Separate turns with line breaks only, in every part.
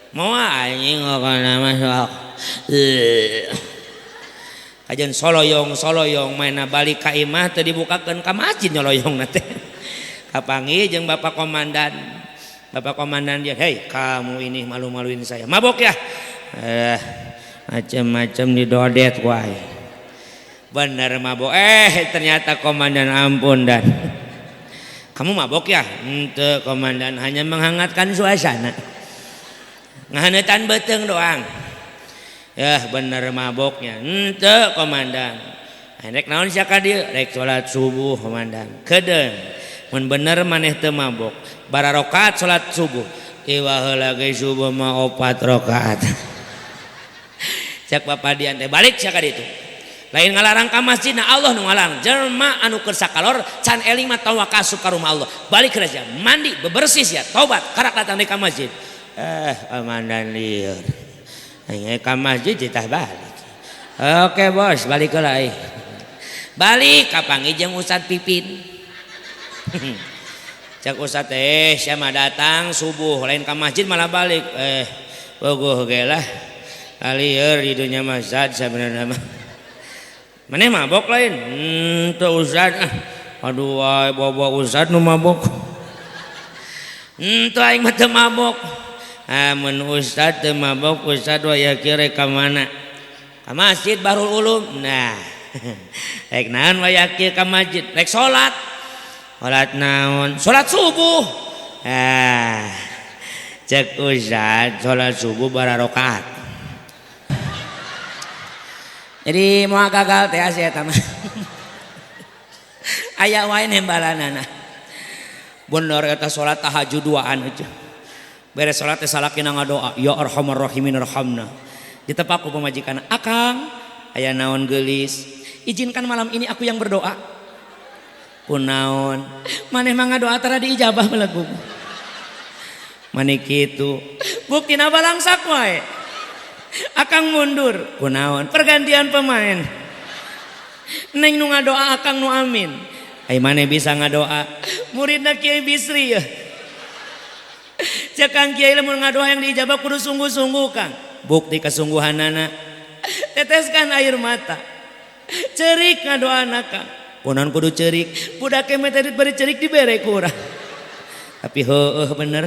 Moal anjing kana mah sok. Kajian soloyong soloyong maena balik ka imah teu dibukakeun ka masjid nyoloyong teh. Kapanggih jeung bapak komandan. Bapak komandan dia, "Hei, kamu ini malu-maluin saya. Mabok ya?" Macem-macem didodet wae. Bener mabok. Ternyata komandan ampun dan. Kamu mabok ya? Henteu komandan, hanya menghangatkan suasana. Ngahaneutan beuteung doang. Ya bener maboknya. Henteu komandan. Rek naon sia ka dieu? Rek salat subuh komandan. Kedeung. Mun bener maneh teu mabok, bararokaat salat subuh. Iwah heula ge subuh mah 4 rakaat. Cek bapak dian teh balik sia ka ditu. Lain ngalarang ka masjid, nah Allah nu ngalarang. Jelema anu keur sakalor can eling mah tong asup ka rumah Allah. Balik ke sia, mandi, bebersih sia, taubat, karak datang ka masjid. Komandan lieur. Aing ka masjid ditah balik. Oke bos, balik heula euy. Balik kapanggih jeung Ustad Pipin. Cek Ustad teh sia mah datang subuh lain ka masjid malah balik. Bogoh ge lah. Lieur di dunya mah Ustad sabenerna mah. Maneh mabok lain? Henteu Ustad ah. Aduh wae bawa Ustad nu mabok. Henteu aing mah teu mabok. Mun Ustad teu mabok, Ustad waya kieu rek ka mana? Ka Masjid Bahrul Ulum. Nah, rek naon waya kieu ka masjid? Rek salat. Salat naon? Salat subuh. Cek Ustad salat subuh bararokaat. Jadi moal gagal teh sia eta mah. Aya wae nembalanana. Bener eta salat tahajud duaan aja. Beres salat teh salakina ngadoa, ya arhamar rahimin arhamna. Ditepak ku pamajikan, "Akang, aya naon geulis? Izinkan malam ini aku yang berdoa." Kunaon? Maneh mah ngadoa tara diijabah belegug. Maneh kitu. Buktina balangsak wae. Akang mundur, kunaon? Pergantian pemain. Neng nu ngadoa akang nu amin. Ai maneh bisa ngadoa? Muridna Kiai Bisri ya. Cek Kang Kiai lamun ngadoa yang diijabah kudu sungguh-sungguh Kang. Bukti kesungguhanana. Teteskan air mata. Cerik ngadoana Kang. Kunaon kudu cerik? Budak mah tadi bari cerik dibere ku urang. Tapi heueuh bener.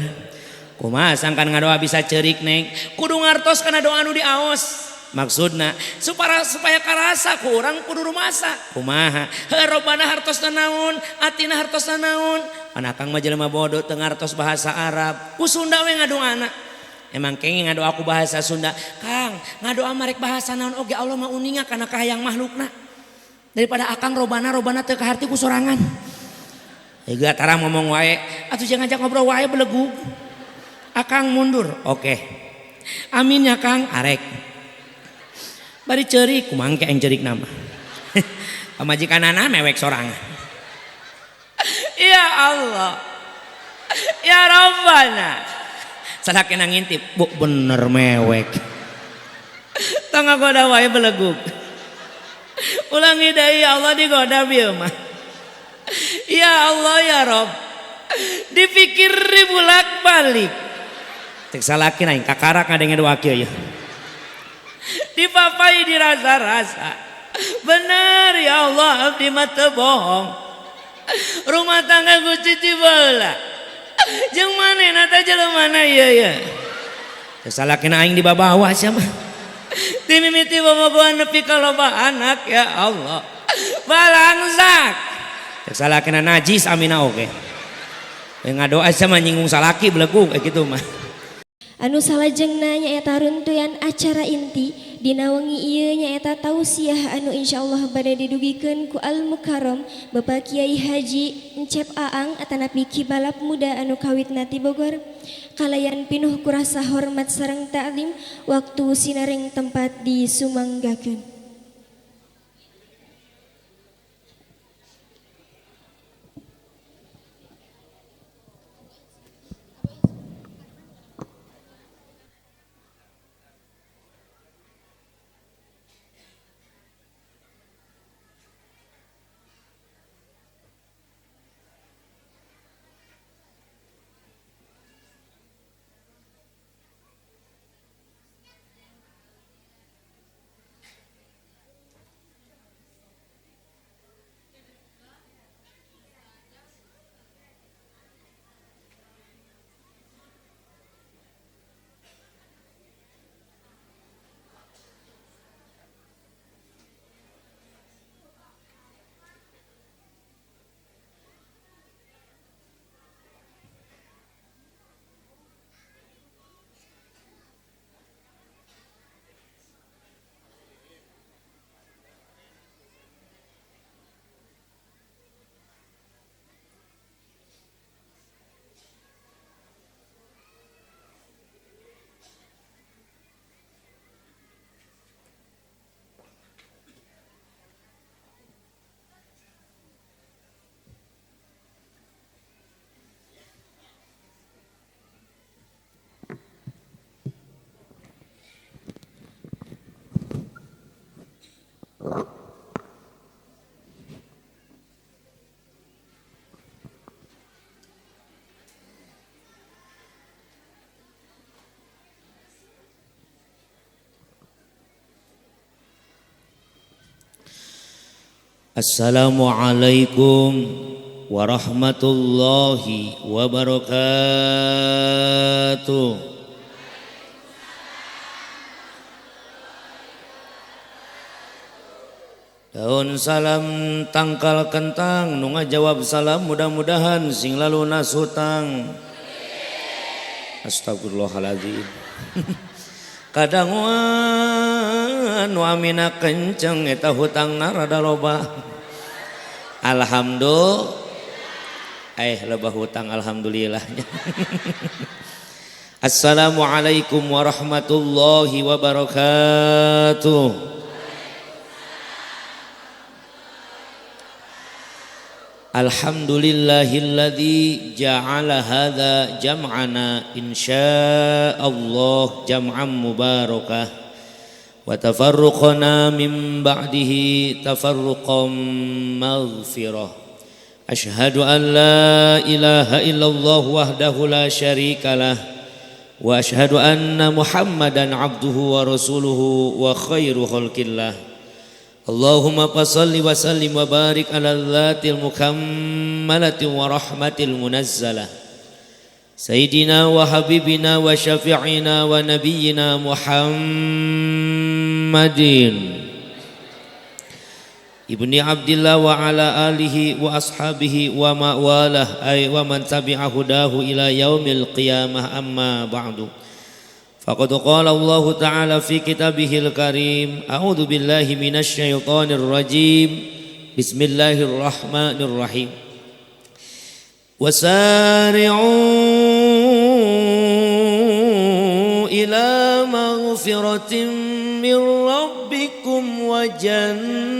Kumaha sangkan ngadoa bisa cerik neng? Kudu ngartos kana doa nu diaos. Maksudna supaya karasa ku urang kudu rumasa. Kumaha? Heuh robana hartosna naon? Atina hartosna naon? Pan akang mah jelema bodoh teu ngartos bahasa Arab. Ku Sunda we ngadoana. Emang kenging ngadoa ku bahasa Sunda. Kang, ngadoa marek bahasa naon oge Allah mah uninga kana kahayang makhlukna. Daripada akang robana robana teu kaharti ku sorangan. Ieu tara ngomong wae, atuh jangan ngajak ngobrol wae belegug. Akang mundur, oke. Amin ya Kang, arek. Bari ceurik, kumangke yang ceurik nama. Pamajikanana mewek sorangan. Ya Allah. Ya Rabbana. Salakina ngintip, bu bener mewek. Tong ngagoda wae belegug. Ulangi deui ya Allah digoda bieu mah. Ya Allah ya Rob. Dipikir bolak-balik. Cek salakina aing kakarak ngadenge doa kieu ya. Dipapai dirasa-rasa. Bener ya Allah abdi mah teu bohong. Rumah tangga Gusti baheula. Jeung manehna teh jelema mana ieu ya. Cek salakina aing dibabawa sia mah. Dimimiti bobogohan nepi ka loba anak ya Allah. Balangsak. Cek salakina najis amina oge. Ngadoa sia mah nyinggung salaki belegug kitu mah.
Anu salajengna nyaeta runtuyan acara inti dina wengi ieu nyaeta tausiah anu insyaallah bade didugikeun ku Al Mukarram Bapak Kiai Haji Encep Aang atanapi Ki Balap Muda anu kawitna ti Bogor kalayan pinuh ku rasa hormat sareng ta'zim waktu sinareng tempat disumanggakeun.
Assalamualaikum warahmatullahi wabarakatuh. Daun salam tangkal kentang nu ngajawab salam mudah-mudahan sing lalunas hutang. Astagfirullahaladzim. Kadanguan nu amina kenceng eta hutangna rada loba. Alhamdulillah. Loba hutang alhamdulillah. Assalamualaikum warahmatullahi wabarakatuh. Alhamdulillahilladzi ja'ala hadza jam'ana insyaallah jam'an mubarakah wa tafarruqana min ba'dihi tafarruqan maghfirah. Asyhadu an la ilaha illallah wahdahu la syarikalah wa asyhadu anna Muhammadan abduhu wa rasuluhu wa khairu khalqillah. Allahumma salli wa sallim wa barik ala dzatil mukammalati wa rahmatil munazzalah sayyidina wa habibina wa syafi'ina wa nabiyyina Muhammadin ibni Abdillah wa ala alihi wa ashabihi wa ma'walah ay wa man tabi'a hudahu ila yaumil qiyamah. Amma ba'du. Faqad qala Allah ta'ala fi kitabihil karim, a'udzu billahi minasy syaithanir rajim. Bismillahirrahmanirrahim. Wasari'u ila maghfiratin min rabbikum wa jannah.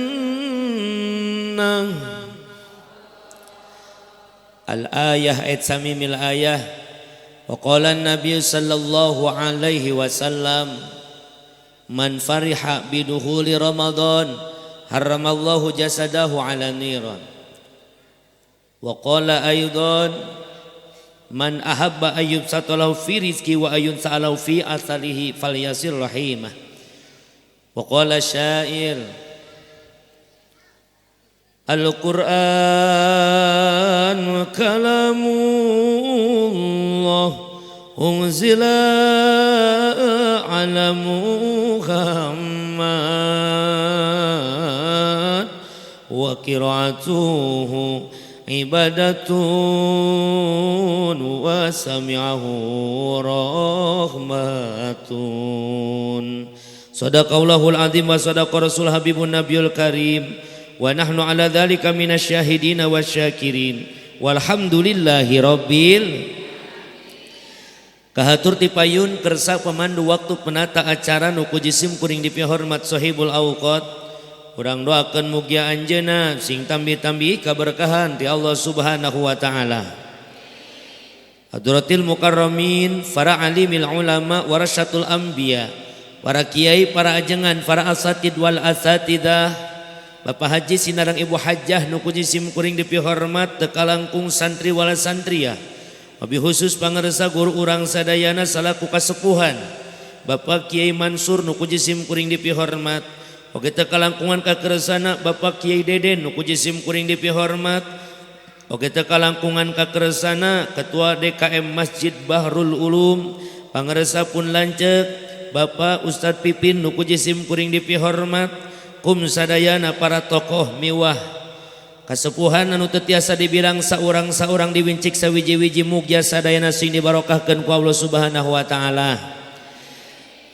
Al-ayah ayat samimil ayah. Wa qala an-nabiy sallallahu alaihi wasallam, man fariha bidukhuli Ramadan haramallahu jasadahu ala niran. Wa qala aidan, man ahabba ayyub satalahu fi rizqi wa ayyun sa'alahu fi asalihi falyasir rahimah. Wa qala syair, Al-Quran kalamullah unzila ala Muhammad wa qira'atuhu ibadatun wa sami'ahu rahmatun. Sadaqallahul azim wa sadaqa rasul habibun nabiyul karim. Wa nahnu ala dzalika minasyahidina wasyakirin walhamdulillahi rabbil. Kahatur tipayun kersa pemandu waktu penata acara nu ku jisim kuring dipihormat sahibul awqat. Urang doakeun mugia anjeunna sing tambi-tambi kaberkahan ti Allah Subhanahu wa taala. Hadratil mukarramin, para alimil ulama warasyatul anbiya, para kiai, para ajengan, para asatid wal asatidah, Bapak Haji sinarang Ibu Hajjah nu ku jisim kuring dipihormat teu kalangkung santri wala santriah. Wabi khusus pangersa guru urang sadayana salaku kasepuhan Bapak Kiai Mansur nu ku jisim kuring dipihormat. Oge teu kalangkungan kakersana Bapak Kiai Deden nu ku jisim kuring dipihormat. Oge teu kalangkungan kakersana Ketua DKM Masjid Bahrul Ulum pangersa pun lanceuk Bapak Ustadz Pipin nu ku jisim kuring dipihormat. Kum sadayana para tokoh miwah kasepuhan anu teu tiasa dibilang saurang-saurang diwincik sawiji-wiji mugia sadayana sing dibarokahkeun ku Allah Subhanahu wa taala.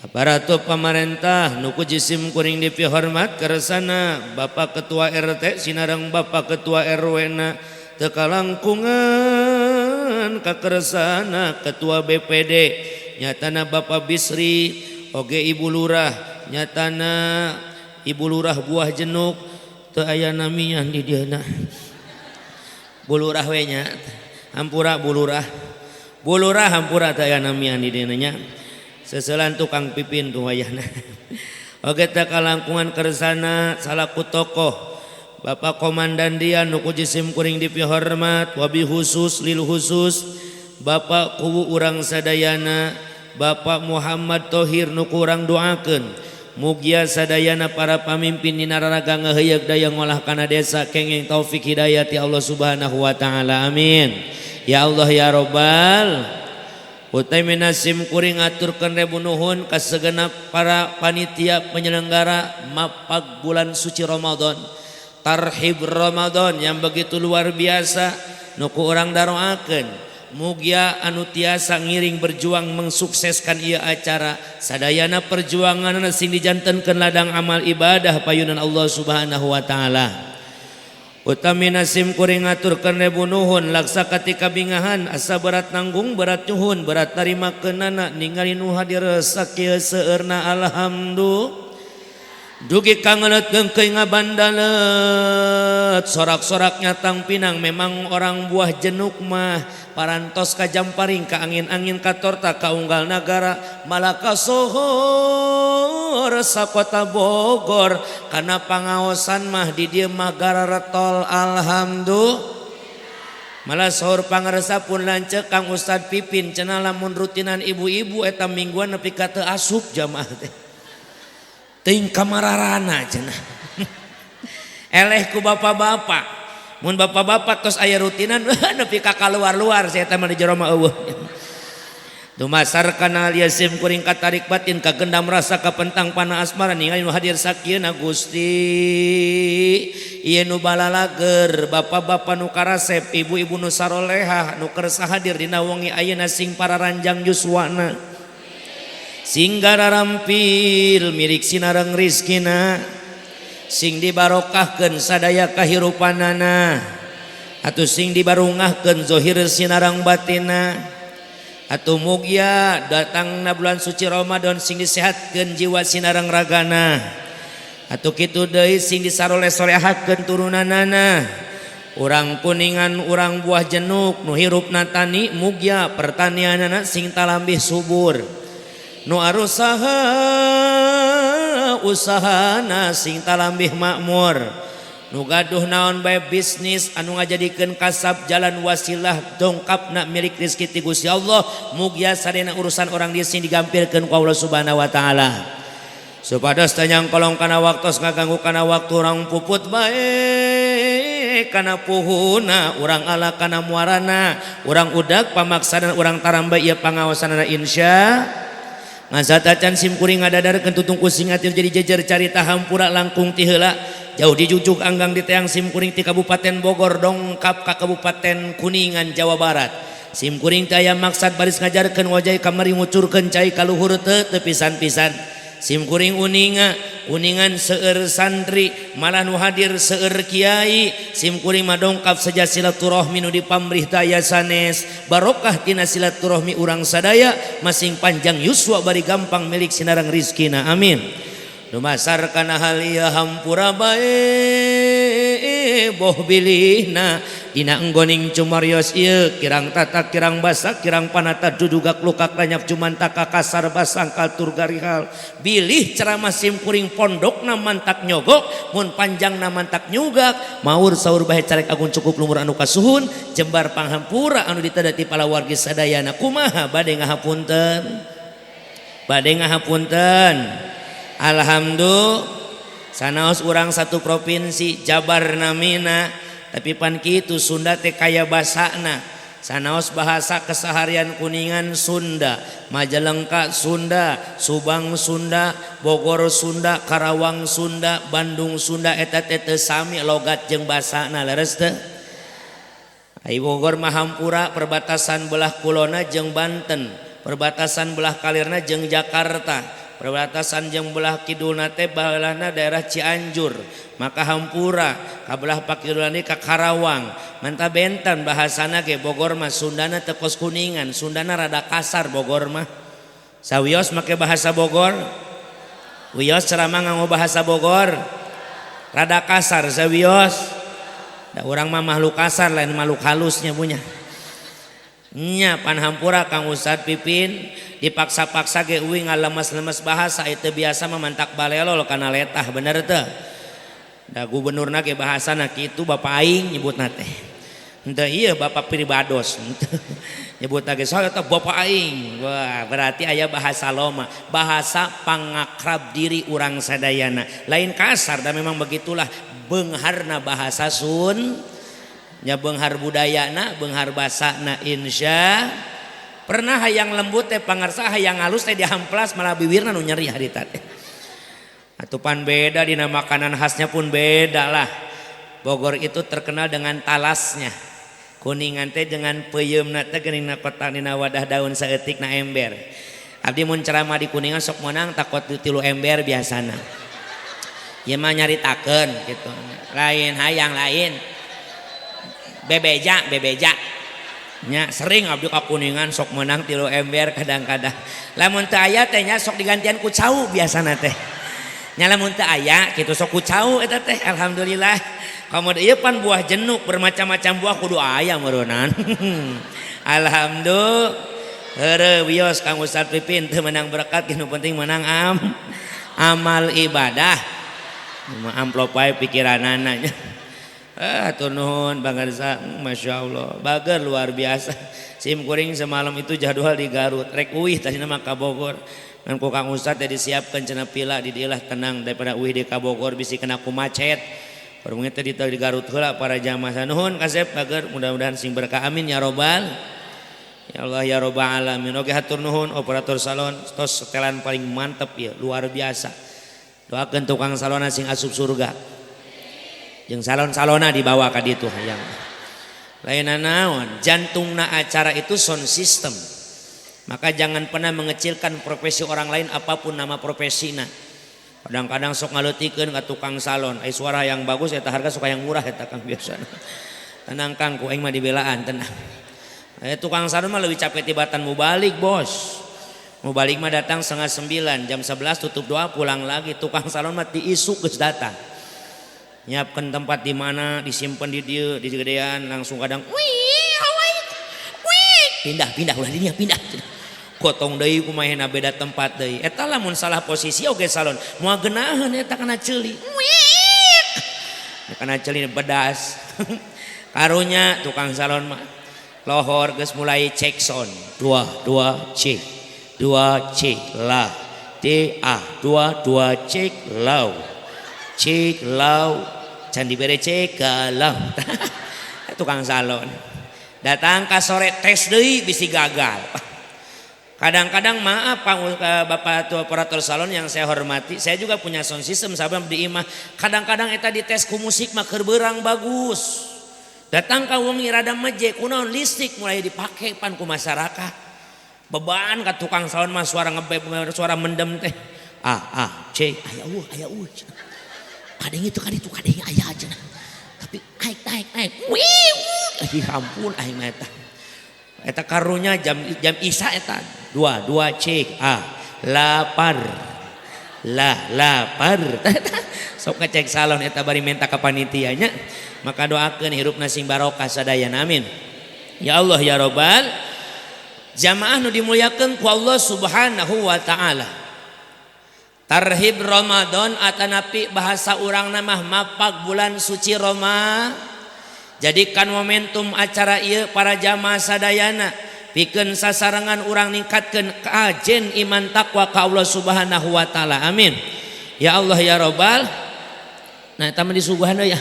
Aparatur pamarentah nu ku jisim kuring dipihormat kersana Bapak Ketua RT sinareng Bapak Ketua RW na teu kalangkungan kakersana Ketua BPD nyatana Bapak Bisri oge Ibu Lurah nyatana Ibu Lurah Buah Jenuk teu aya namian di dieu na. Bu Lurah we nya. Hampura Bu Lurah. Bu Lurah hampura teu aya namian di dieu nya. Seselan tukang pipin tuh wayahna. Oge teu kalangkungan kersana salaku tokoh Bapak Komandan Dian nu ku jisim kuring dipihormat wabi khusus lil khusus Bapak kuwu urang sadayana Bapak Muhammad Tohir nu ku urang doakeun. Mugia sadayana para pamimpin dina raraga ngaheuyeuk daya ngolah kana desa kenging taufik hidayah ti Allah Subhanahu wa taala. Amin. Ya Allah ya Rabbal utai minasim kuring ngaturkeun rebu nuhun ka segenap para panitia penyelenggara mapag bulan suci Ramadan. Tarhib Ramadan yang begitu luar biasa nu ku urang daroakeun. Mugia anu tiasa ngiring berjuang mensukseskan ieu acara sadayana perjuanganna sing dijantenkeun ladang amal ibadah payunan Allah Subhanahu wa taala. Utamina sim kuring ngaturkeun rebu nuhun laksa katika bingahan asa berat nanggung berat nyuhun berat tarima keunana ningali nu hadir sakieu seueurna alhamdulillah. Dugi kangelet geungkeuy ngabandalet sorak-sorak nyatang pinang memang orang buah jenuk mah parantos ka jamparing ka angin-angin ka torta ka unggal nagara malaka sohor sakota Bogor kana pangaosan mah di dieu mah gararetol alhamdulillah. Malah sahur pangarsa pun lanceuk Kang Ustad Pipin cenah lamun rutinan ibu-ibu eta mingguan nepi ka teu asup jamaah teh. Teuing kamararana cenah. Eleh ku bapak-bapak. Mun bapak-bapak tos aya rutinan nepi ka kaluar-luar saya teh mah di jero mah eueuh. Dumasar kana yasim kuring katarik batin kagendam rasa kapentang pana asmara ningali nu hadir sakieuna Gusti. Ieu nu balalager bapak-bapak nu karasep ibu-ibu nu sarolehah nu kersa hadir dina wengi ayeuna sing pararanjang yuswana. Sing garampil milik sinareng rizkina sing dibarokahkeun sadaya kahirupanana atuh sing dibarungahkeun zohir sinareng batina atuh mugia datangna bulan suci Ramadan sing disehatkeun jiwa sinareng ragana atuh kitu deui sing disaroleh-solehakeun turunanana urang Kuningan urang buah jenuk nu hirupna tani mugia pertanianana sing talambih subur nu arusaha usahana sing talambih makmur nu gaduh naon bae bisnis anu ngajadikeun kasab jalan wasilah dongkapna milik rezeki ti Gusti Allah mugia sadayana urusan orang dieu sing digampirkeun ku Allah Subhanahu wa taala supados teu nyangkolong kana waktos ngaganggu kana waktu urang puput bae kana puhuna urang ala kana muarana urang udag pamaksadan urang taramba ieu pangaosanana insya ngasatacan simkuring ngadadarkeun tutung kusing atir jadi jejer carita hampura langkung ti heula jauh dijujuk anggang di teang simkuring ti Kabupaten Bogor dongkap ka Kabupaten Kuningan Jawa Barat simkuring teh aya maksad baris ngajarkeun wajai kamari ngucurkeun cai ka luhur teu teu pisan-pisan simkuring uninga kuningan seueur santri malah nu hadir seueur kiai simkuring mah dongkap saja silaturahmi nu dipamrih daya sanes barokah tina silaturahmi urang sadaya masing panjang yuswa bari gampang milik sinareng rizkina amin. Dumasar kana hal ieu hampura bae boh bilihna dina enggoning cumarios ieu kirang tata kirang basa kirang panata dudugak lukak lanyap jumantaka kasar basangkal tur garihal bilih ceramah simkuring pondokna mantak nyogok mun panjangna mantak nyugak maur saur bae carek agung cukup lumur anu kasuhun jembar panghampura anu ditadati palawargi sadayana kumaha bade ngahapunten bade ngahapunten. Alhamdulillah sanaos urang satu provinsi Jabar namina tapi pan kitu Sunda teh kaya basana sanaos bahasa keseharian Kuningan Sunda Majalengka Sunda Subang Sunda Bogor Sunda Karawang Sunda Bandung Sunda eta teh teu sami logat jeung basana leres teu. Ai Bogor mah hampura perbatasan belah kulona jeung Banten perbatasan belah kalirna jeung Jakarta perbatasan jeung belah kidulna teh baheulana daerah Cianjur maka hampura ka belah pakidulna ka Karawang manta benten bahasana ge Bogor mah Sundana teu kos Kuningan Sundana rada kasar Bogor mah sawios make bahasa Bogor wios ceramah nganggo bahasa Bogor rada kasar sawios da urang mah makhluk kasar lain makhluk halusnya punya nya pan hampura Kang Ustad Pipin dipaksa-paksa ge uing ngalemes-lemes bahasa itu biasa mah mantak balelol kana letah bener teu da gubernurna ge bahasana kitu bapak aing nyebutna teh henteu ieu bapak pribados. Nyebut lagi saya eta bapak aing. Wah, berarti aya bahasa loma, bahasa pangakrab diri urang sadayana. Lain kasar dan memang begitulah beungharna bahasa Sun. Nya beunghar budayana, beunghar basana insya. Pernah hayang lembut teh pangarsa hayang halus teh dihamplas malah bibirna nu nyeri harita teh. Atupan beda dina makanan khasnya pun beda lah. Bogor itu terkenal dengan talasnya. Kuningan teh dengan peuyeumna teh geuning na kotak dina wadah daun saeutik na ember. Abdi mun ceramah di Kuningan sok meunang takot 3 ember biasana. Ieu mah nyaritakeun kitu. Lain hayang lain. Bebeja, bebeja. Nya sering abdi ka Kuningan sok meunang 3 ember kadang-kadang. Lamun teu aya teh nya sok digantian ku cau biasana teh. Nya lamun teu aya kitu sok ku cau eta teh alhamdulillah. Kamu ieu pan buah jenuk bermacam-macam buah kudu aya meureunnan. Alhamdulillah. Heureuh wios Kang Ustad Pipin teu meunang berkat nu penting meunang amal ibadah. Mah amplop wae pikiranana nya. Atur nuhun pangarsa, Masya Allah, bager luar biasa. Sim kuring semalam itu jadwal di Garut, rek uih tadina mah ka Bogor. Ngan ku Kang Ustad teh disiapkeun cenah pila di dieu lah tenang daripada uih di ka Bogor bisi kena ku macet. Bareng teh di Garut heula para jamaah. Nuhun kasep bager, mudah-mudahan sing berkah amin ya robbal. Ya Allah ya robbal alamin. Oke hatur nuhun operator salon tos setelan paling mantep ya, luar biasa. Doakeun tukang salona sing asup surga. Jeung salon-salona dibawa ka ditu hayang. Lain naon, jantungna acara itu sound system. Maka jangan pernah mengecilkan profesi orang lain apapun nama profesina. Kadang-kadang sok ngaleutikeun ka tukang salon, suara yang bagus eta harga suka yang murah eta Kang biasana. Tenang Kang, ku aing mah dibelaan tenang. Tukang salon mah leuwih capek tibatan mubalik bos. Mubalik mah datang 8:30, jam 11 tutup doa pulang lagi. Tukang salon mah ti isuk geus datang. Nyiapkan tempat di mana disimpan di dieu di gedean langsung kadang wih wih pindah pindah ulah dinya pindah gotong deui kumaha beda tempat deui eta lamun salah posisi oge salon moal geunaheun eta kana ceuli wih kana ceuli bedas karunya tukang salon mah lohor geus mulai cek sound 2 2 C 2 C la T A 2 2 cek lau cek lau can dibere cek galau. Tukang salon datang ka sore tes deui bisi gagal. Kadang-kadang maaf Pak Bapak operator salon yang saya hormati, saya juga punya sound system sabab di imah. Kadang-kadang eta dites ku musik mah keur beurang bagus. Datang ka wengi rada meje kunaon listrik mulai dipake pan ku masyarakat. Beban ka tukang salon mah suara ngebeb suara mendem teh. A A C aya eueuh aya eueuh. Kadang itu kadang itu kadang aya cenah. Tapi naik naik naik. Wih, ih ampun aing mah eta. Eta karunya jam isya eta. 2 2 C A lapar. La lapar. Sok ngecek salon eta bari minta ka panitianya. Maka doakeun hirupna sing barokah sadayana amin. Ya Allah ya Robbal. Jamaah nu dimuliakeun ku Allah Subhanahu wa taala. Tarhib Ramadan atanapi bahasa urang mah mapak bulan suci Roma. Jadikan momentum acara ieu para jamaah sadayana pikeun sasarengan urang ningkatkeun kajen iman takwa ka Allah Subhanahu wa taala. Amin. Ya Allah ya Robbal. Nah eta mah disuguhan deui ya.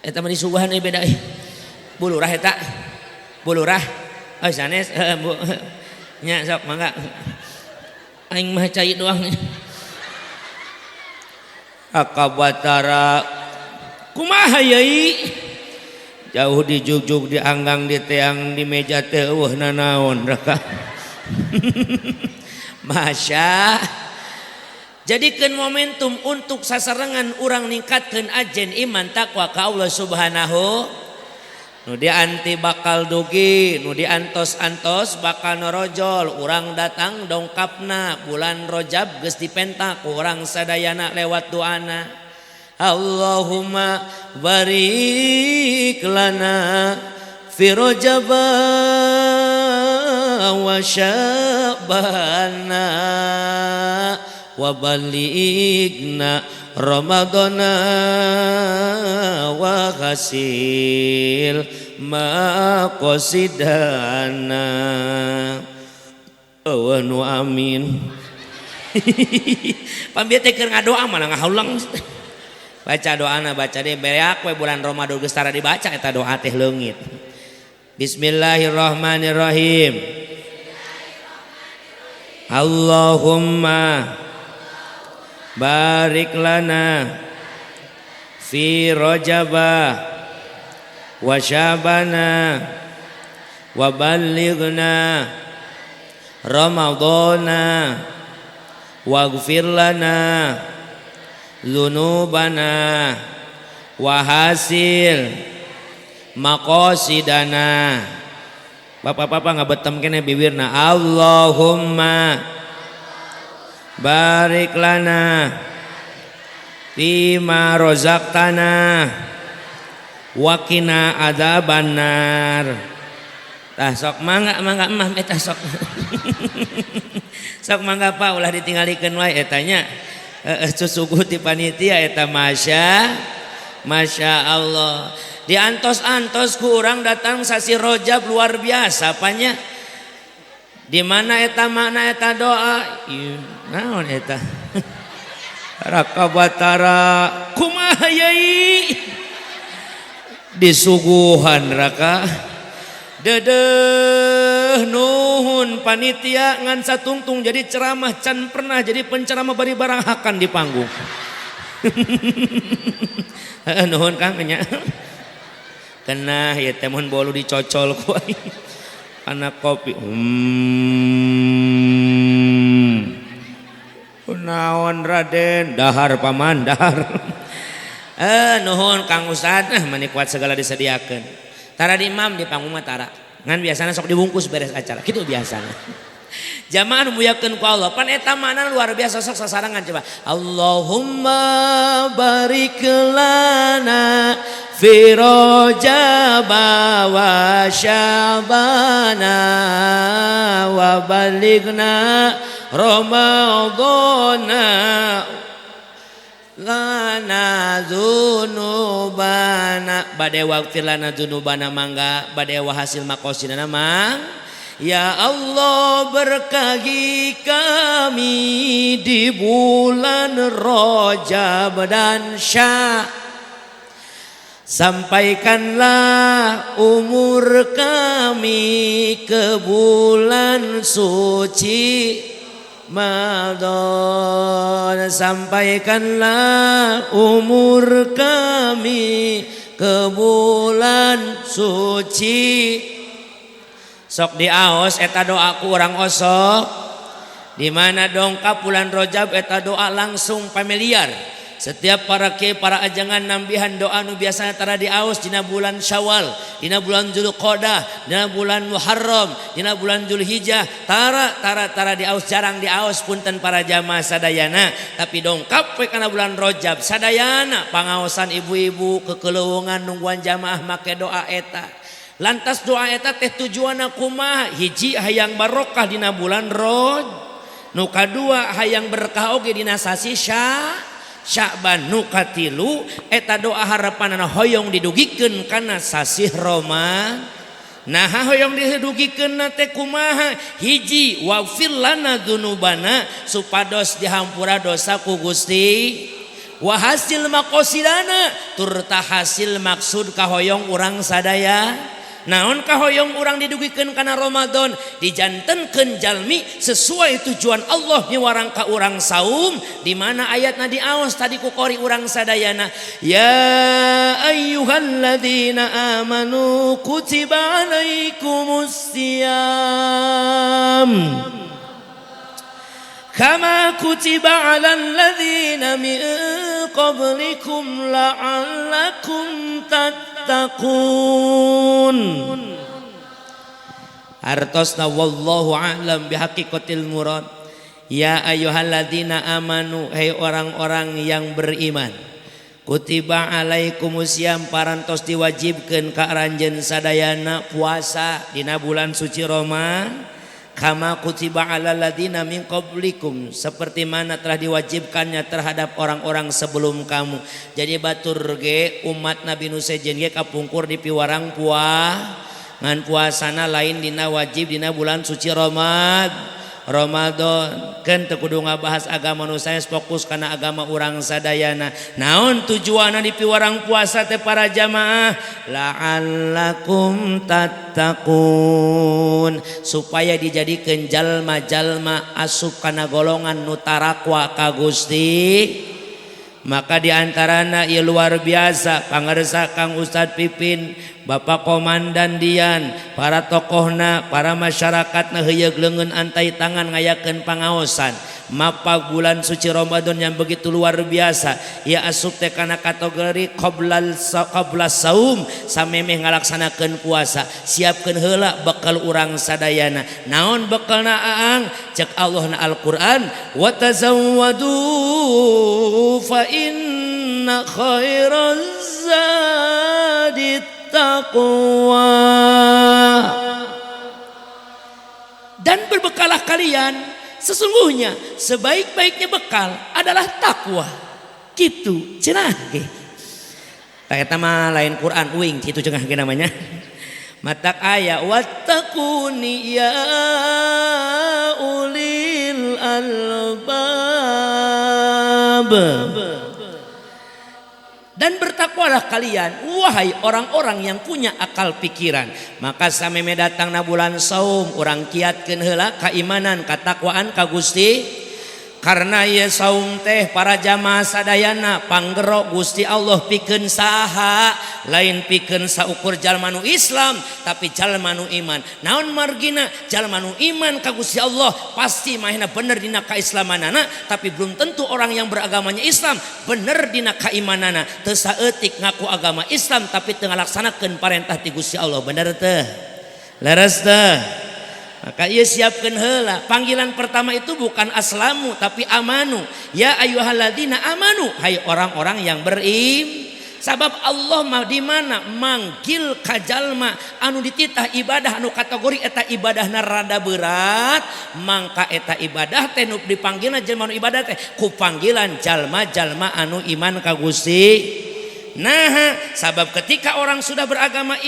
Eta mah disuguhan deui beda euy. Bu lurah eta. Bu lurah. Oh sanes Bu. Nya sok mangga. Aing mah cai doang. Akabatara kumaha yai? Jauh dijugjug dianggang di teang di meja teh eueuh nanaon raka. Masya. Jadikeun momentum untuk sasarengan urang ningkatkeun ajen iman takwa ka Allah Subhanahu. Nu dianti bakal dugi, nu diantos-antos bakal norojol, urang datang dongkapna bulan Rajab geus dipenta ku urang sadayana lewat doana. Allahumma barik lana fi Rajab wa Sya'bana wa balighna Ramadana wa ghasil maqasidana. Eueuh nu amin. Pambieu teh keur ngadoa malah ngahuleng. Baca doana baca deh beak we bulan Ramadan geus tara dibaca eta doa teh leungit. Bismillahirrahmanirrahim. Allahumma barik lana fi Rajaba wa Sya'bana wa ballighna Ramadhana waghfir lana dzunubana wa hasil maqasidana. Bapak-bapak ngabetem kene bibirna. Allahumma barik lana fima razaqtana wa qina adzabannar. Tah sok mangga mangga emah eta sok. Sok mangga Pak ulah ditinggalikeun wae eta nya. Heeh susuguh ti panitia eta masya Allah. Diantos-antos ku urang datang sasi Rajab luar biasa panya. Di mana eta makna eta doa? Ieu naon eta? Raka Batara kumaha yai? Disuguhan raka. Dedeh nuhun panitia ngan satungtung jadi ceramah can pernah jadi penceramah bari barang hakan di panggung. Nuhun Kang nya. Kena ya teh mun bolu dicocol ku aing. Anak kopi. Kunaon Raden dahar paman dahar. Nuhun Kang Ustad mani kuat segala disediakeun. Tara di imam di panggung mah tara. Ngan biasana sok dibungkus beres acara. Kitu biasana. Jamaah nu muliakeun ku Allah, pan eta makna luar biasa sok sasarangan coba. Allahumma barik lana fi Rajaba wa Sya'bana wa balighna Ramadhana lana dzunubana bade waghfir lana dzunubana mangga bade wa hasil maqasidana mang. Ya Allah berkahi kami di bulan Rajab dan Sya'ban, sampaikanlah umur kami ke bulan suci Ramadan, sampaikanlah umur kami ke bulan suci. Sok diaos eta doa ku urang osok. Di mana dongkap bulan Rajab eta doa langsung familiar. Setiap para kiai para ajangan nambihan doa nu biasana tara diaos dina bulan Syawal, dina bulan Dzulqa'dah, dina bulan Muharram, dina bulan Dzulhijjah, tara tara tara diaos, jarang diaos punten para jamaah sadayana, tapi dongkap we kana bulan Rajab sadayana pangaosan ibu-ibu kekeleuweungan nungguan jamaah make doa eta. Lantas doa eta teh tujuanna kumaha? Hiji hayang barokah dina bulan Rajab, nu kadua hayang berkah oge dina sasi Sya'ban, nu katilu eta doa harapanana hoyong didugikeun kana sasih Ramadan. Nah hoyong didugikeun teh kumaha? Hiji waghfir lana dzunubana supados dihampura dosa ku Gusti, wa hasil maqasidana turta hasil maksud kahoyong urang sadaya. Naon kahoyong urang didugikeun kana Ramadan? Dijantenkeun jalmi sesuai tujuan Allah miwarang ka urang saum, di mana ayatna diaos tadi ku qori urang sadayana, ya ayyuhalladzina amanu kutiba alaikumus siyam kama kutiba alal ladzina min qablikum la'allakum tattaqun. Artosna wallahu a'lam bihaqiqatil murad. Ya ayyuhalladzina amanu, hei orang-orang yang beriman, kutiba alaikumusiyam parantos diwajibkeun ka aranjeun sadayana puasa dina bulan suci Ramadan. Kama kutiba alal ladzina min qablikum, seperti mana telah diwajibkannya terhadap orang-orang sebelum kamu. Jadi batur ge umat Nabi nu sejen ge kapungkur di piwarang puah ngan puasana lain dina wajib dina bulan suci Ramadan. Kan teu kudu ngabahas agama nu sanes, fokus kana agama urang sadayana. Naon tujuanna di piwarang puasa teh para jamaah? La'allakum tattaqun, supaya dijadikeun jalma-jalma asup kana golongan nu tarakwa ka Gusti. Maka diantarana ieu luar biasa pangarsa Kang Ustad Pipin, Bapak Komandan Dian, para tokohna, para masyarakatna heuyeug leungeun antai tangan ngayakeun pangaosan. Mapa bulan suci Ramadan yang begitu luar biasa, ia asup teh kana kategori qabla saum, samemeh ngalaksanakeun puasa, siapkeun heula bekal urang sadayana. Naon bekalna aang? Cek Allah na Al-Qur'an, wa tazawwadu fa inna khairaz zadi taqwa. Dan berbekalah kalian, sesungguhnya sebaik-baiknya bekal adalah takwa. Gitu cenah ge. Tah eta mah lain Quran uing kitu cenah ge namanya. Matak aya wattaquni ya ulil albab. Dan bertakwalah kalian wahai orang-orang yang punya akal pikiran. Maka sameme datang na bulan saum urang kiatkeun heula kaimanan katakwaan ka Gusti. Karena ieu saum teh para jamaah sadayana panggero Gusti Allah pikeun saha, lain pikeun saukur jalma nu Islam tapi jalma nu iman. Naon margina jalma nu iman ka Gusti Allah pasti mahna bener dina kaislamanana, tapi belum tentu orang yang beragamanya Islam bener dina kaimanana. Teu saeutik ngaku agama Islam tapi teu ngalaksanakeun parentah ti Gusti Allah, bener teu? Leres teu? Maka ia siapkan heula. Panggilan pertama itu bukan aslamu tapi amanu. Ya ayyuhalladzina amanu, hai orang-orang yang berim. Sabab Allah mah di mana manggil ka jalma anu dititah ibadah anu kategori eta ibadahna rada berat, mangka eta ibadah teh nu dipanggilna jalma anu ibadah teh ku panggilan jalma-jalma anu iman ka Gusti. Nah, sabab ketika orang sudah beragama,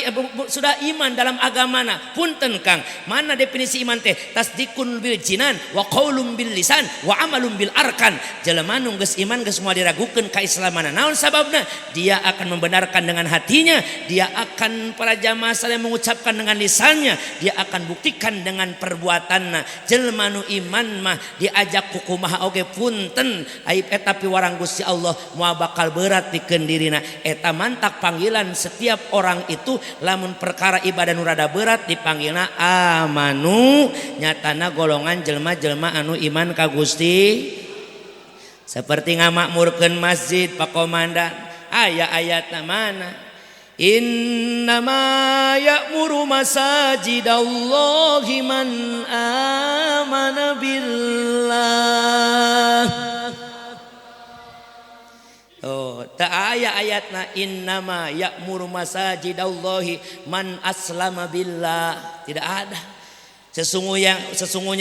sudah iman dalam agamana, punten Kang, mana definisi iman teh? Tasdikun bil jinan wa qaulum bil lisan wa amalum bil arkan. Jelema nu geus iman geus moal diragukeun kaislamanna. Naon sababna? Dia akan membenarkan dengan hatinya, dia akan para jamaah saling mengucapkan dengan lisannya, dia akan buktikan dengan perbuatanna. Jelema nu iman mah diajak ku kumaha oge punten, aib eta piwarang Gusti Allah moal bakal berat pikeun dirina. Eta mantak panggilan setiap orang itu lamun perkara ibadah nu rada berat dipanggilna amanu, nyatana golongan jelma-jelma anu iman ka Gusti. Seperti ngamakmurkeun masjid Pak Komandan, aya ayatna mana? Innama ya'muru masajidallahi man amana billah. Oh, tak aya ayatna innama ya'muru masajidallahi man aslama billah. Tidak ada. Sesungguhnya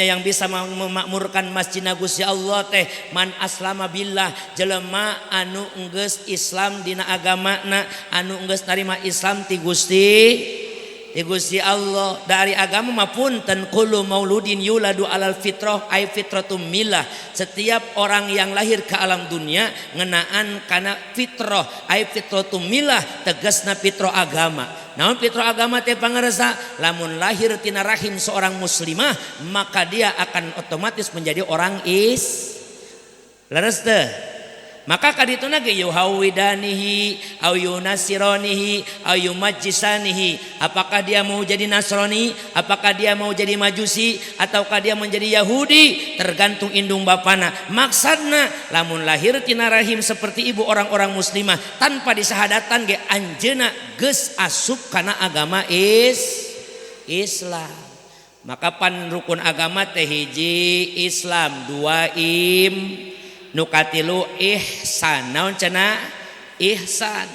yang bisa memakmurkan masjid Gusti Allah teh man aslama billah, jelema anu enggeus Islam dina agamana, anu enggeus narima Islam ti Gusti Allah. Dari agama mah punten, kullu mauludin yuladu alal fitrah ay fitratum millah. Setiap orang yang lahir ke alam dunia ngenaan kana fitrah ay fitratum millah, tegasna fitrah agama. Naon fitrah agama teh pangarsa? Lamun lahir tina rahim seorang muslimah maka dia akan otomatis menjadi orang is. Leres teu? Maka kadituna ge yuhawidanihi au yunasironihi au yumajjisanihi. Apakah dia mau jadi Nasrani, apakah dia mau jadi Majusi, ataukah dia menjadi Yahudi, tergantung indung bapana. Maksudna lamun lahir tina rahim seperti ibu orang-orang muslimah tanpa disahadatan ge anjeuna geus asup kana agama Islam. Maka pan rukun agama teh hiji Islam, dua im, nu katilu ihsan. Naon cenah? Ihsan.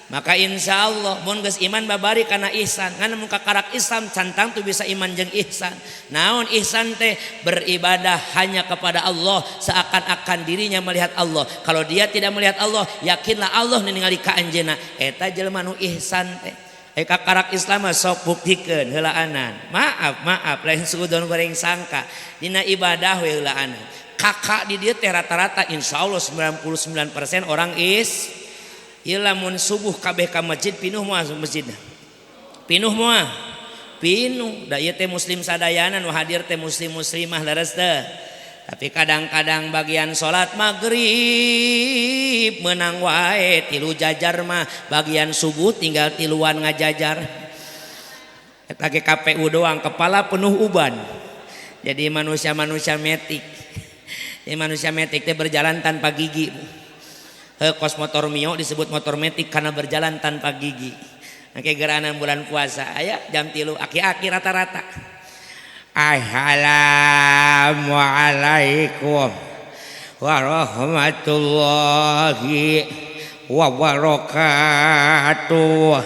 Maka insya Allah mun geus iman babari kana ihsan. Ngan mun kakarak Islam cantang tuh bisa iman jeung ihsan. Naon ihsan teh? Beribadah hanya kepada Allah seakan-akan dirinya melihat Allah. Kalau dia tidak melihat Allah, yakinlah Allah ningali ka anjeunna. Eta jelema nu ihsan teh. Kakarak Islam mah sok buktikeun heulaanan. Maaf, maaf lain suudon goreng sangka. Dina ibadah we heulaanan. Kakak di dieu teh rata-rata insya Allah 99% orang is. Ieu lamun subuh kabeh ka masjid pinuh moal masjidna. Pinuh moal. Pinuh. Da ieu teh muslim sadayana nu hadir teh muslim muslimah leres teh. Tapi kadang-kadang bagian salat maghrib menang wae tilu jajar mah, bagian subuh tinggal tiluan ngajajar. Eta ge KPU doang, kepala penuh uban. Jadi manusia-manusia metik. Jadi manusia metik teh berjalan tanpa gigi. Kos motor Mio disebut motor metik karena berjalan tanpa gigi. Oke, geranan bulan puasa aya jam 3 aki-aki rata-rata. Assalamualaikum warahmatullahi wabarakatuh.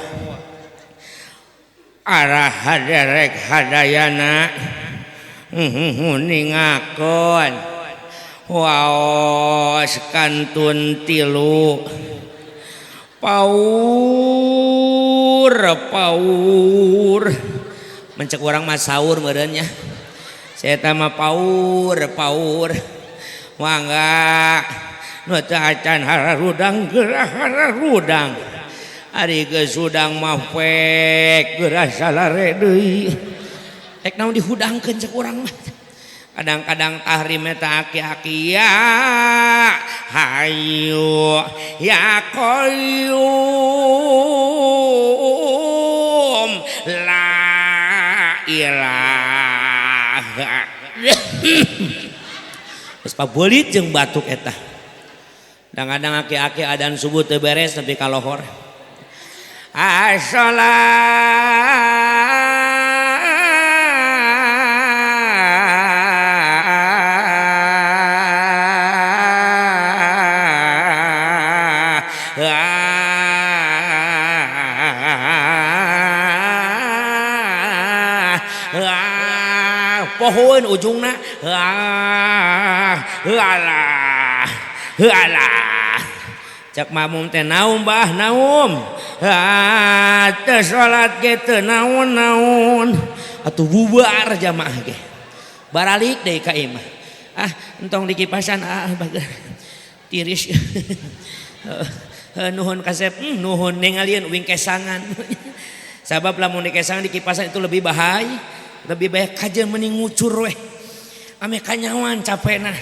Arah haderek hadayana ningakeun waos kantun tilu paur paur mencek orang mah sahur meureun nya. Saya mah paur paur mangga nu teu acan hararudang geurah hararudang ari geus hudang mah pek geurah salare deui rek naon dihudangkeun cek urang mah. Kadang-kadang tahrim eta aki-aki ya hayu ya qayyum la ilaha. Geus pabelit jeung batuk eta. Kadang-kadang aki-aki adan subuh teu beres nepi ka lohor. Pohon ujungna alah alah cak mamum teh naum bah naum teu salat ge teu naon-naon atuh bubar jamaah ge baralik deui ka imah ah entong dikipasan ah bager tiris nuhun kasep nuhun ningalieun wing kesangan sabab lamun dikesangan dikipasan itu lebih bahaya. Lebih baik kajian mending ngucur weh ame kanyawan capekna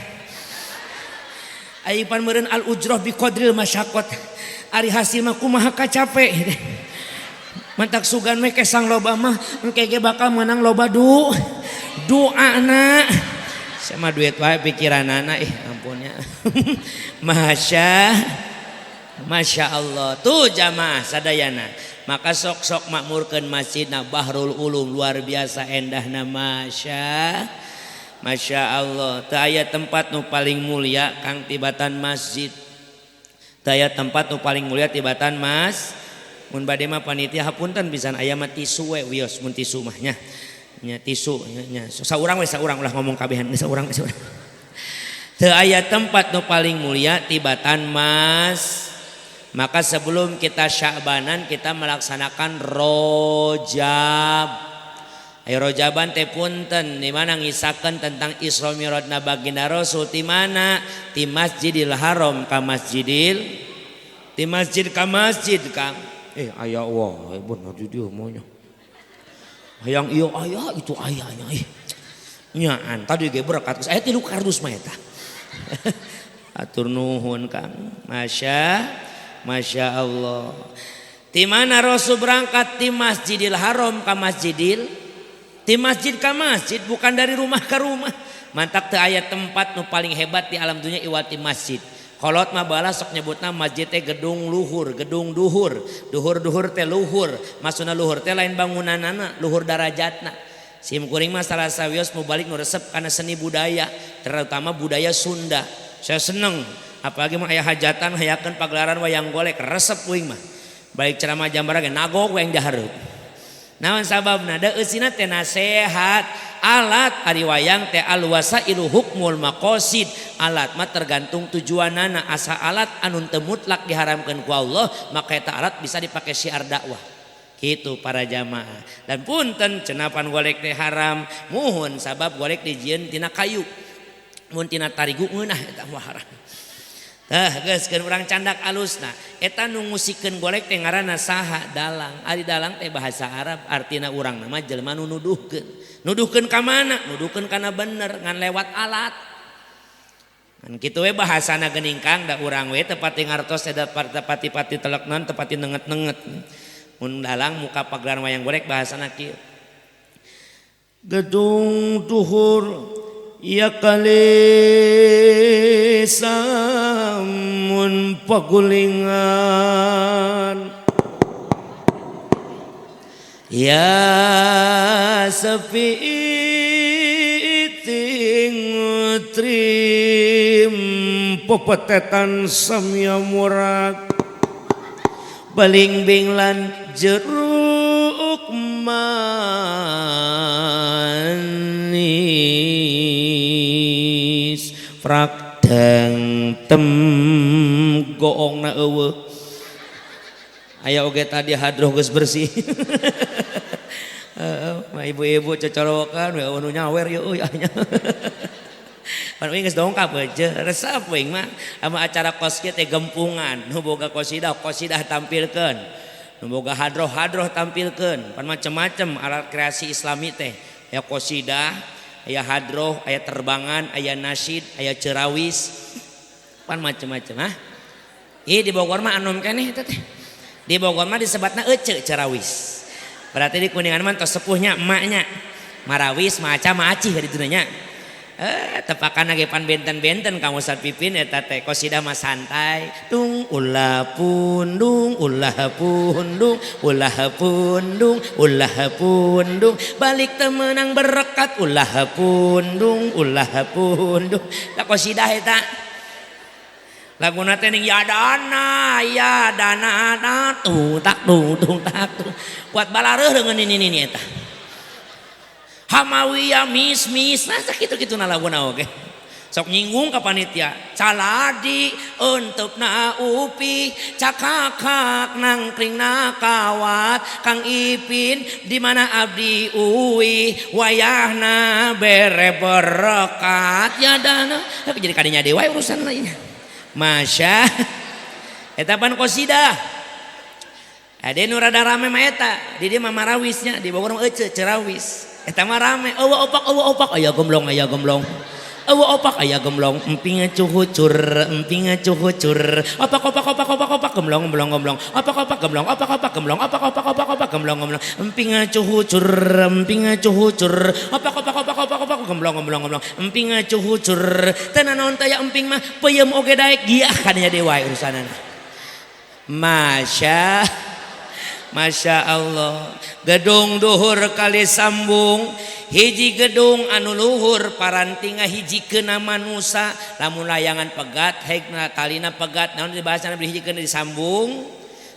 ari pan meureun al ujroh bi qadril masyaqat ari hasil mah kumaha kacape mantak sugan we kesang loba mah engke ge bakal menang loba doana sama duit wae pikiranana ih ampunnya. Masya Allah tuh jamaah sadayana. Maka sok-sok makmurkeun masjidna Bahrul Ulum luar biasa endahna masya Allah. Teu aya tempat nu paling mulia kang tibatan masjid. Teu aya tempat nu paling mulia tibatan mas. Mun bade mah panitia hapunten pisan aya mah tisu we wios mun tisu mah nya. Nya tisu nya. Saurang we saurang ulah ngomong kabehan saurang we saurang. Teu aya tempat nu paling mulia tibatan mas. Maka sebelum kita Sya'banan kita melaksanakan rojab. Ayo rojaban teh punten di mana ngisakeun tentang Isra Mi'rajna baginda Rasul di mana? Di Masjidil Haram ka Masjidil, di masjid ka masjid Kang. Aya wah bener di dieu mah nya. Hayang ieu aya itu ayanya ih. Nyaan tadi ge berkat geus aya 3 kardus mah eta. Atur nuhun Kang. Masya Allah. Di mana Rasul berangkat? Di Masjidil Haram ka Masjidil, di masjid ka masjid, bukan dari rumah ke rumah. Mantak teu aya tempat nu paling hebat di alam dunia iwati masjid. Kolot mah balas sok nyebutna masjid teh gedung luhur, gedung duhur, duhur-duhur teh luhur. Maksudna luhur teh lain bangunanana, luhur darajatna. Sim kuring mah salah sawios mau balik nu resep kana seni budaya, terutama budaya Sunda. Saya seneng. Apalagi mah aya hajatan hayakeun pagelaran wayang golek resep kuing mah. Balik ceramah jambara ge nagog we yang dihareup. Naon sababna? Da eusina teh nasehat. Alat ari wayang teh alwasailu hukmul maqasid. Alat mah tergantung tujuanana. Asa alat anu teu mutlak diharamkeun ku Allah, maka eta alat bisa dipake syiar dakwah. Gitu para jamaah. Dan punten cenapan golek teh haram, muhun sabab golek dijieun tina kayu. Mun tina tarigu ngeunah eta mah haram. Tah geus keun urang candak alusna. Eta nu ngusikeun golek teh ngaranna saha? Dalang. Ari dalang teh bahasa Arab artina urang mah jelema nu nuduhkeun. Nuduhkeun ka mana? Nuduhkeun kana bener ngan lewat alat. Ngan kitu we bahasana geuning Kang, da urang we teu pati ngartos teh pati-pati teleknan teu pati nenget-nenget. Mun dalang muka pagelaran wayang golek bahasana kieu. Gedung duhur ya kali samun pagulingan ya sepi ting trim pepetetan samya murag balingbing lan jeruk manis frak deng tem goongna eueuh aya oge tadi hadroh geus bersih. Heeh, mah ibu-ibu cocorowokan we nu nyawer ye euy anya. Pan uing geus dongkap aja, resep uing mah sama acara kos kieu teh gempungan, nu boga qasidah qasidah tampilkeun, nu boga hadroh hadroh tampilkeun, pan macem-macem alat kreasi islami teh, aya qasidah, aya hadroh, aya terbangan, aya nasyid, aya cerawis, pan macem-macem ah. Ih di Bogor mah anom keneh eta teh. Di Bogor mah disebatna ece cerawis. Berarti di Kuningan mah tos sepuhnya emaknya. Marawis maca maacih di ditu nya. Tepakan lagi pan benten-benten kamu Ustaz Pipin eta teh qasidah mah santai. Dung ulah pundung ulah pundung ulah pundung ulah pundung balik temenang berkat ulah pundung ulah pundung. Lah qasidah eta. Laguna teh ning ya dana na tu tak tu tung tak tu. Kuat balareuh dengan ini eta. Hamawiyah mis mis nah sakitu-kitu na laguna oge. Sok nyinggung ka panitia. Caladi eunteup na upi cakakak nangkring na kawat Kang Ipin di mana abdi uwi wayahna bere berkat ya dana. Tapi jadi kadinya dewa urusan lainnya. Masya eta pan qasidah. Ade nu rada rame mah eta, di dieu mah marawisnya, di Bogor mah ece cerawis. Eta mah rame, eueuh opak aya gemblong aya gemblong. Eueuh opak aya gemblong, emping cuhucur, emping cuhucur. Opak opak opak opak opak gemblong gemblong gemblong. Opak opak gemblong, opak opak gemblong, opak opak opak opak gemblong gemblong. Emping cuhucur, emping cuhucur. Opak opak opak opak opak gemblong gemblong gemblong. Emping cuhucur. Teu nanaon teh aya emping mah peuyeum oge daek giah kadinya dewa urusanana. Masya Masya Allah. Gedung duhur kali sambung hiji gedung anu luhur parantinga hiji kena manusa lamun layangan pegat hekna talina pegat naon dibahasana dihijikeun disambung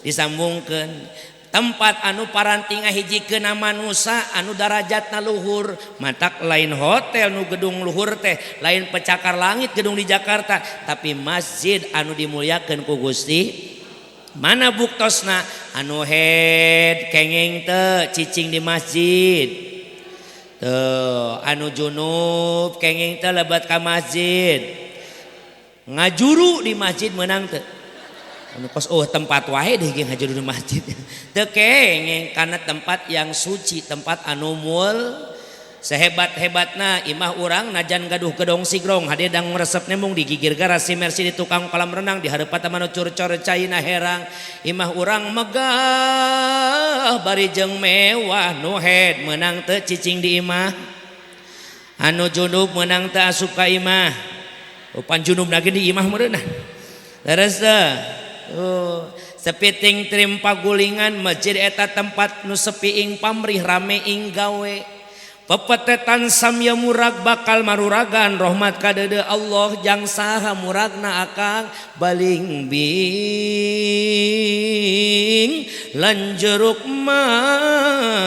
disambungkeun tempat anu parantinga hiji kena manusa anu darajatna luhur matak lain hotel nu gedung luhur teh lain pecakar langit gedung di Jakarta tapi masjid anu dimuliakeun ku Gusti. Mana buktosna anu head kengeng teu cicing di masjid teu anu junub kengeng teu lebat ka masjid ngajuru di masjid meunang teu anu kos oh tempat wae deh ge ngajuru di masjid teu kengeng karena tempat yang suci tempat anu mul sehebat-hebatna imah urang najan gaduh gedong sigrong hadir dang resep nembung digigir garasi mersi di tukang kolam renang di hareupan taman curcor caina herang imah urang megah bari jeung mewah nu head meunang teu cicing di imah anu junub meunang teu asup ka imah upan junub lagi di imah meureunah leres teu oh sepiting trim pagulingan masjid eta tempat nu sepi ing pamrih rame ing gawe. Pepetetan samya murag bakal maruragan rahmat kadede Allah jang saha muragna akang balingbing lan jeruk manis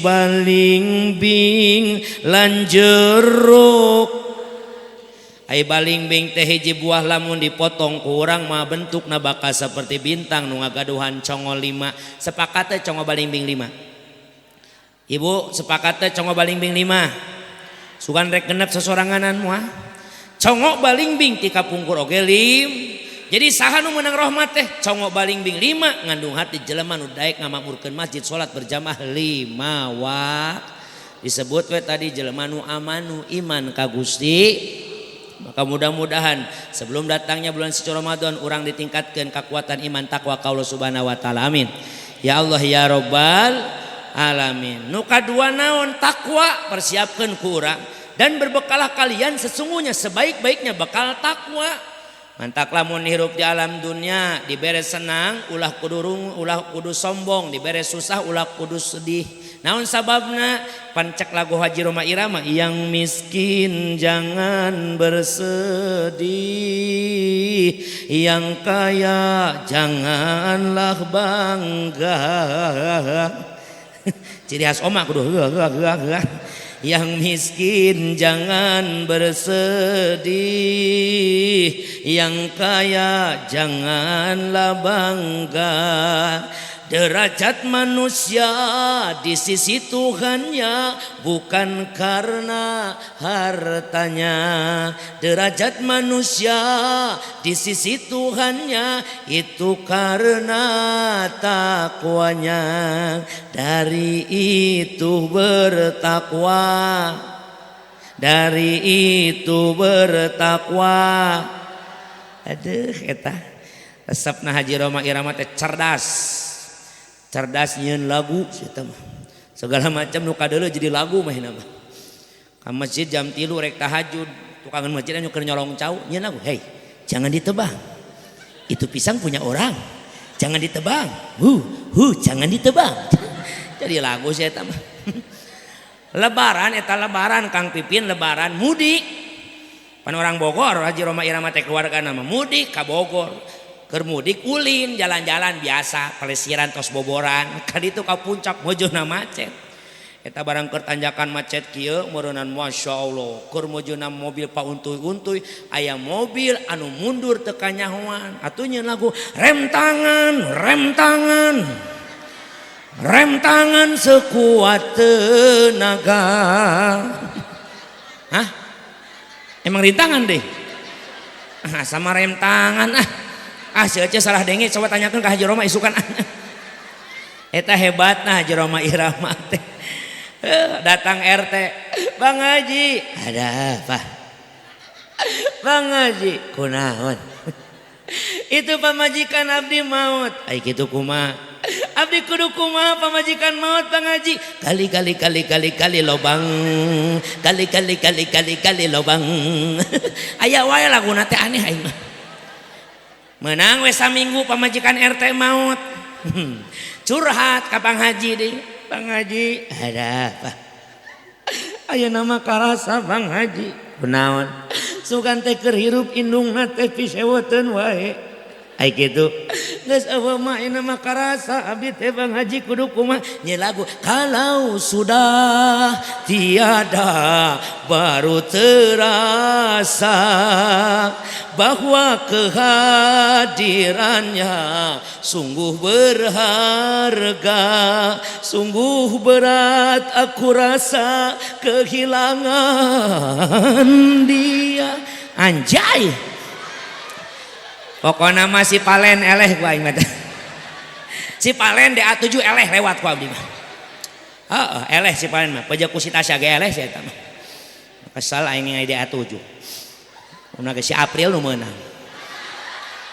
balingbing lan jeruk. Ai balingbing teh hiji buah lamun dipotong ku urang mah bentukna bakal seperti bintang nu ngagaduhan congo 5. Sepakat teh congo balingbing 5. Ibu sepakat teh congo balingbing 5. Sugan rek genep sesoranganan moal. Congo balingbing ti kapungkur oge lim. Jadi saha nu meunang rahmat teh congo balingbing 5 ngandung hati jelema nu daek ngamakmurkeun masjid salat berjamaah 5 waktu. Disebut we tadi jelema nu amanu iman ka Gusti. Maka mudah-mudahan sebelum datangnya bulan suci Ramadan urang ditingkatkan kekuatan iman takwa ka Allah Subhanahu wa taala. Amin. Ya Allah ya Rabbal alamin. Nu kadua naon takwa persiapkeun ku urang dan berbekalah kalian sesungguhnya sebaik-baiknya bekal takwa. Mantak lamun hirup di alam dunia dibere senang ulah kudu rung, ulah kudu sombong, dibere susah ulah kudu sedih. Naon sababna? Pancek lagu Haji Rhoma Irama yang miskin jangan bersedih, yang kaya janganlah bangga. Ciri khas oma kudu heuh heuh heuh heuh. Yang miskin jangan bersedih, yang kaya janganlah bangga. Derajat manusia di sisi Tuhannya bukan karena hartanya. Derajat manusia di sisi Tuhannya itu karena takwanya. Dari itu bertakwa, dari itu bertakwa. Aduh eta resepna Haji Rhoma Irama teh cerdas. Cerdas nyieun lagu eta mah. Segala macam nu kadeuleu jadi lagu mah mah. Ka masjid jam 3 rek tahajud, tukangan masjid anu keur nyolong cau nyieun lagu, "Hei, jangan ditebang. Itu pisang punya orang. Jangan ditebang. Hu, hu, jangan ditebang." Jadi lagu sih eta mah. Lebaran eta lebaran Kang Pipin lebaran mudik. Pan orang Bogor Haji Rhoma Irama teh keluarga nama mudik ka Bogor. Keur mudik ulin jalan-jalan biasa pelesiran tos boboran ka ditu ka puncak mojona macet. Eta barang keur tanjakan macet kieu meureunnan masyaallah keur mojona mobil pauntuy-untuy aya mobil anu mundur teu kanyahoan atuh nyeun lagu rem tangan rem tangan rem tangan sekuat tenaga. Hah? Emang rintangan deh. Ah, sama rem tangan ah. Ah si Ece salah denge coba tanyakan ke Haji Rhoma isukan. Eta hebat nah Haji Rhoma Irama teh. Datang RT, Bang Haji, ada apa? Bang Haji, kunaon? Itu pamajikan abdi maut. Ai kitu kumaha? Abdi kudu kumaha pamajikan maut Bang Haji? Kali kali kali kali kali lobang, kali kali kali kali kali lobang. Aya wae laguna teh aneh aing mah. Menang we saminggu pamajikan RT maut. Curhat ka Bang Haji deui. Bang Haji, ada apa? Aya nama karasa Bang Haji. Kunaon? Sugan teh keur hirup indungna teh pisewoteun wae. Ai kitu. Geus eueuh mah ayeuna mah karasa abdi teh Bang Haji kudu kumaha? Nya lagu kalau sudah tiada baru terasa bahwa kehadirannya sungguh berharga, sungguh berat aku rasa kehilangan dia. Anjay. Pokokna mah si Palen eleh ku aing mah. Si Palen DA7 eleh lewat ku abdi mah. Heeh, eleh si Palen mah. Pejak ku si Tasya ge eleh si eta mah. Kesal aing ningali DA7. Una ge si April nu meunang.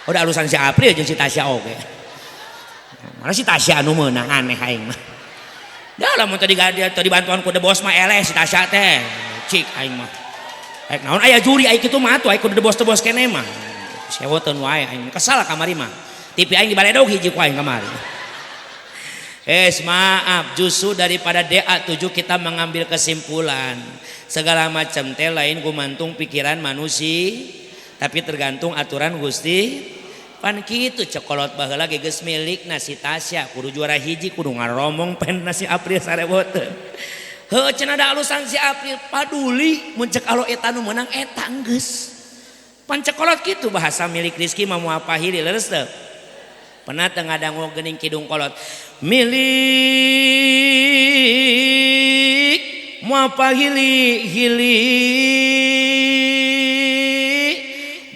Udah urusan si April jeung si Tasya oge. Malah si Tasya anu meunang aneh aing mah. Dah lamun tadi tadi bantuan ku The Bos mah eleh si Tasya teh. Cik aing mah. Rek naon aya juri aing kitu mah atuh aing kudu The Bos The Bos keneh mah. Sewoteun wae aing kesal kamari mah. TV aing dibaledog hiji ku aing kamari. Maaf, justru daripada DA7 kita mengambil kesimpulan. Segala macam teh lain gumantung pikiran manusia, tapi tergantung aturan Gusti. Pan kitu cekolot baheula ge geus milik nasi Tasya, kudu juara hiji kudu ngaromong pen nasi April sareboteun. Heuh cenah da alusan si April paduli mun cek alo eta nu meunang eta geus. Pan cekolot kitu bahasa milik Rizky mah moal pahili leres teu? Pernah teu ngadangu geuning kidung kolot. Milik moal pahili hili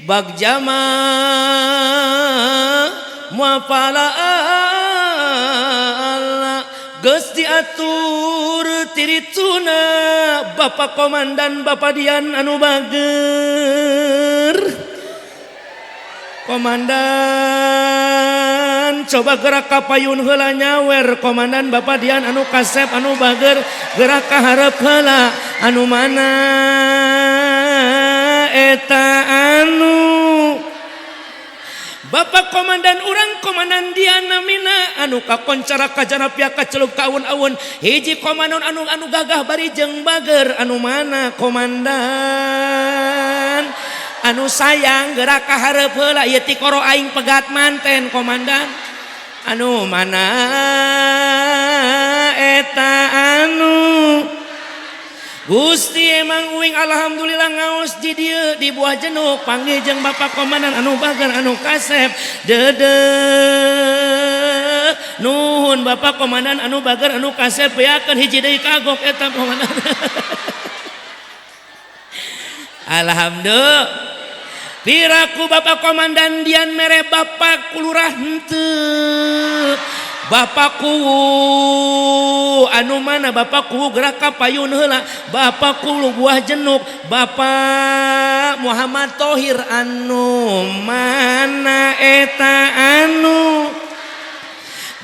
bagjama moal pala geus diatur tirituna Bapak Komandan Bapak Dian anu bager. Komandan coba gerak ka payun heula nyawer komandan Bapak Dian anu kasep anu bager gerak ka hareup heula anu mana eta anu Bapak Komandan urang Komandan Dian namina anu kakoncara kajana pia kacelup ka aun-aun hiji komandan anu anu gagah bari jeung bager anu mana komandan anu sayang gerak ka hareup heula ieu tikoro aing pegat manten komandan anu mana eta anu Gusti emang uing alhamdulillah ngaos di dieu di buah jenuk panggil jeung Bapak Komandan anu bager anu kasep dede nuhun Bapak Komandan anu bager anu kasep beakeun hiji deui kagok eta komandan. Alhamdulillah piraku Bapak Komandan Dian mere Bapak Kulurah henteu Bapakku anu mana Bapakku gerak ka payun heula Bapakku buah jenuk Bapak Muhammad Tohir anu mana eta anu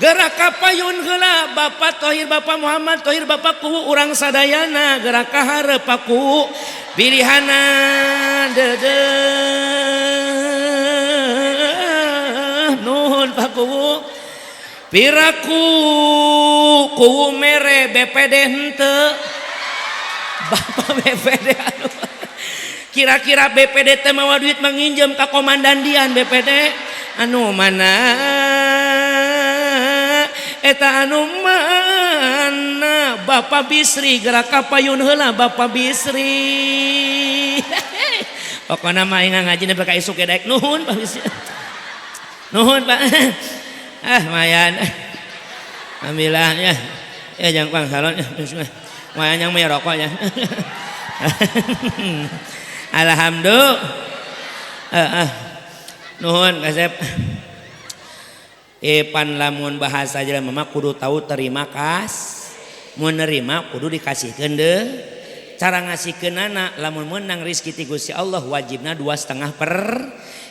gerak ka payun heula Bapak Tohir Bapak Muhammad Tohir Bapakku urang sadayana gerak ka hareup Paku pilihana dede nuhun Paku piraku kuwu mere BPD henteu Bapak BPD anu kira-kira BPD teh mawa duit manginjem ka komandan Dian BPD anu mana eta anu mana Bapak Bisri gerak ka payun heula Bapak Bisri. Pokona mah aing ngaji nepi ka isuk ge daek nuhun Pak Bisri nuhun Pak. Ah lumayan. Alhamdulillah ya. Ya jangan pang salon ya. Lumayan yang mau rokok ya. Alhamdulillah. Nuhun kasep. Pan lamun bahasa jelema mah kudu tahu terima kas. Mun nerima kudu dikasihkeun deui. Cara ngasihkeunana lamun meunang rezeki ti Gusti Allah wajibna 2,5 per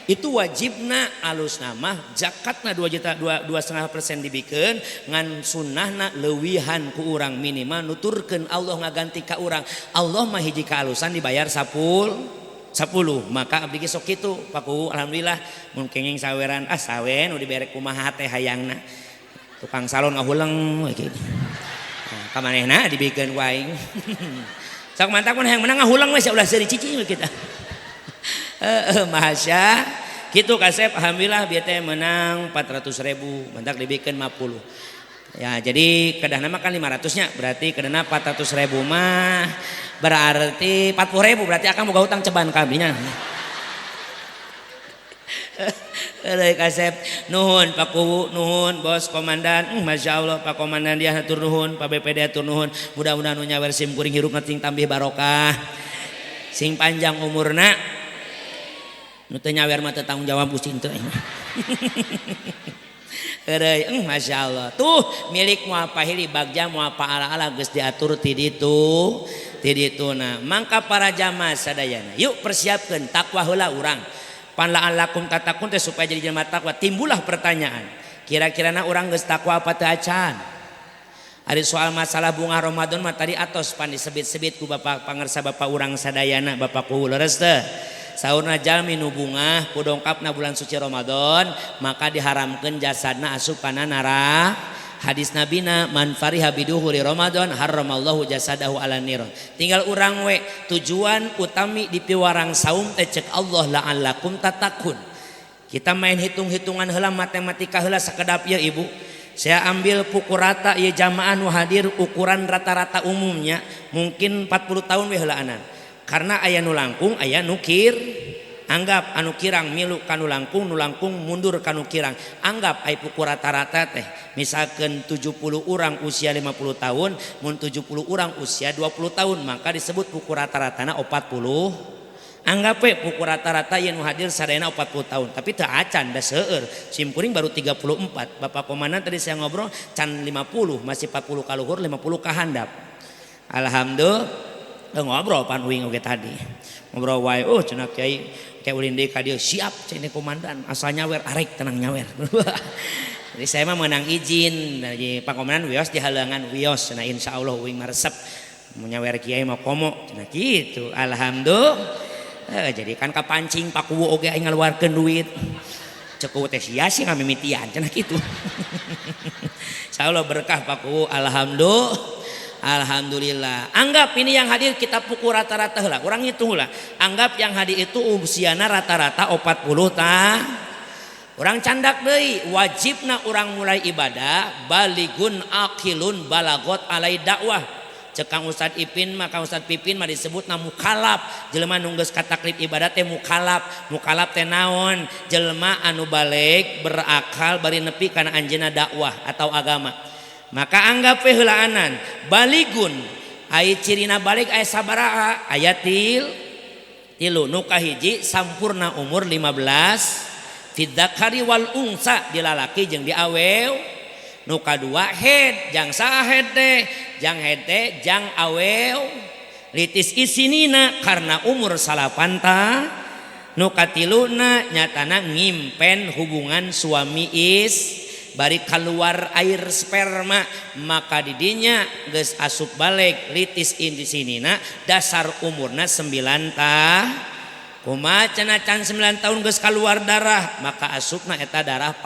itu wajibna alus nama zakatna 2 juta 2,5% dibikeun ngan sunnahna leuwihan ku urang minimal nuturkeun Allah ngaganti ka urang Allah mah hiji kaalusan dibayar 10 maka abdi ge sok kitu Paku alhamdulillah mun kenging saweran ah sawe nu dibere kumaha teh hayangna tukang salon ngahuleng we kitu nah, ka manehna dibikeun ku aing sok mantap mun hayang menang ngahuleng we ulah seuri cici we kitu. Mahasya gitu kasep alhamdulillah bieu teh menang 400.000 mantak dibikeun 50 ya jadi kedahna mah kan 500 nya berarti kedahna 400.000 mah berarti 40.000 berarti akang boga hutang ceban ka abdi nya. Euy kasep nuhun Pak Kuwu nuhun bos komandan Masya Allah Pak Komandan dia hatur nuhun Pak BPD hatur nuhun mudah-mudahan nu nyawer sim kuring hirup sing tambih barokah sing panjang umurna nu teu nyawer mah teu tanggung jawab Gusti teu. Euy Masya Allah tuh milik moal pahili bagja moal paala-ala geus diatur ti ditu ti dituna mangka para jamaah sadayana yuk persiapkeun takwa heula urang pan la'allakum tattaqun teh supaya jadi jelema takwa timbullah pertanyaan kira-kirana urang geus takwa apa teu acan. Ari soal masalah bunga Ramadan mah tadi atos pan disebit-sebit ku bapak pangersa bapak urang sadayana bapak kuwu leres teh. Saurna jalmi nu bungah ku dongkapna bulan suci Ramadan maka diharamkeun jasadna asup kana Hadis nabina man fariha biduhuri Ramadan harramallahu jasadahu ala niron. Tinggal urang we tujuan utami di piwarang saum teh cek Allah la'allakum tatakun. Kita main hitung-hitungan heula matematika heula sakedap ya ibu. Saya ambil pukul rata ya jamaah nu hadir ukuran rata-rata umumnya mungkin 40 tahun we heulaanan. Karena aya nu langkung aya nu kir. Anggap anu kirang milu kanu langkung, nu langkung mundur kanu kirang. Anggap ai pukul rata-rata teh misalkan 70 orang usia 50 tahun, mun 70 orang usia 20 tahun, maka disebut pukul rata-ratana 40. Anggap we pukul rata-rata yang hadir sadayana 40 tahun, tapi teu acan da seueur. Sim kuring baru 34. Bapak komandan tadi saya ngobrol can 50, masih 40 kaluhur, 50 kahandap. Alhamdulillah ngobrol pan uing oge tadi. Ngobrol wae, oh cenah kiai kayak ulin deui ka dieu siap cenah komandan, asal nyawer arek tenang nyawer. Jadi saya mah menang izin dari Pak Komandan wios dihalangan wios cenah insyaallah uing mah resep nyawer kiai mah komo cenah kitu. Alhamdulillah. Jadi kan kapancing Pak Kuwu oge aing ngaluarkeun duit. Cek kuwu teh sia sih ngamimitian cenah kitu. Insyaallah berkah Pak Kuwu, alhamdulillah. Alhamdulillah. Anggap ini yang hadir kita pukul rata-rata lah. Orang itu lah. Anggap yang hadir itu usiana rata-rata 40 ta. Orang candak deui, wajibna orang mulai ibadah baligun akilun balagot alai dakwah. Cek Kang Ustad Ipin mah Kang Ustad Pipin mah disebutna mukalaf. Jelema nu geus kataklif ibadah teh mukalaf. Mukalaf teh naon? Jelema anu baleg berakal bari nepi kana anjeunna dakwah atau agama. Maka anggap we heulaanan baligun ai cirina balig aya sabaraha aya tilu nu kahiji sampurna umur 15 fidzakari wal unsa di lalaki jeung di awew nu kadua head jang saha head teh jang head teh jang awew litis isinina karena umur 9 ta nu katiluna nyatana ngimpen hubungan suami is bari keluar air sperma maka didinya geus asup balik litis indisinina dasar umurna 9 ta kumaha cenah can 9 tahun geus keluar darah maka asupna eta darah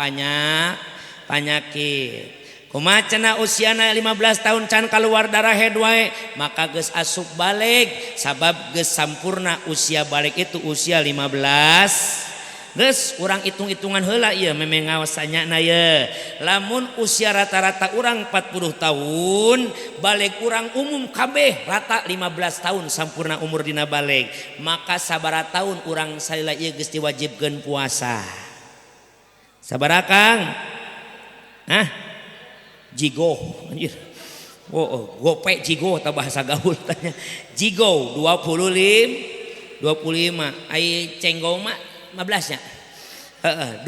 panyakit kumaha cenah usiana 15 tahun can keluar darah head wae maka geus asup balik sabab geus sampurna usia balik itu usia 15. Geus urang hitung-hitungan heula ieu memang ngawasanya na ye. Lamun usia rata-rata urang 40 tahun, balik urang umum kabeh rata 15 tahun sampurna umur dina balik. Maka sabaraha tahun urang salila ieu geus diwajibkeun puasa. Sabaraha Kang? Hah? Jigo anjir. Oh, gope jigo atau bahasa gaul tanya. Jigo 25 ai cenggong mah 15 nya. 25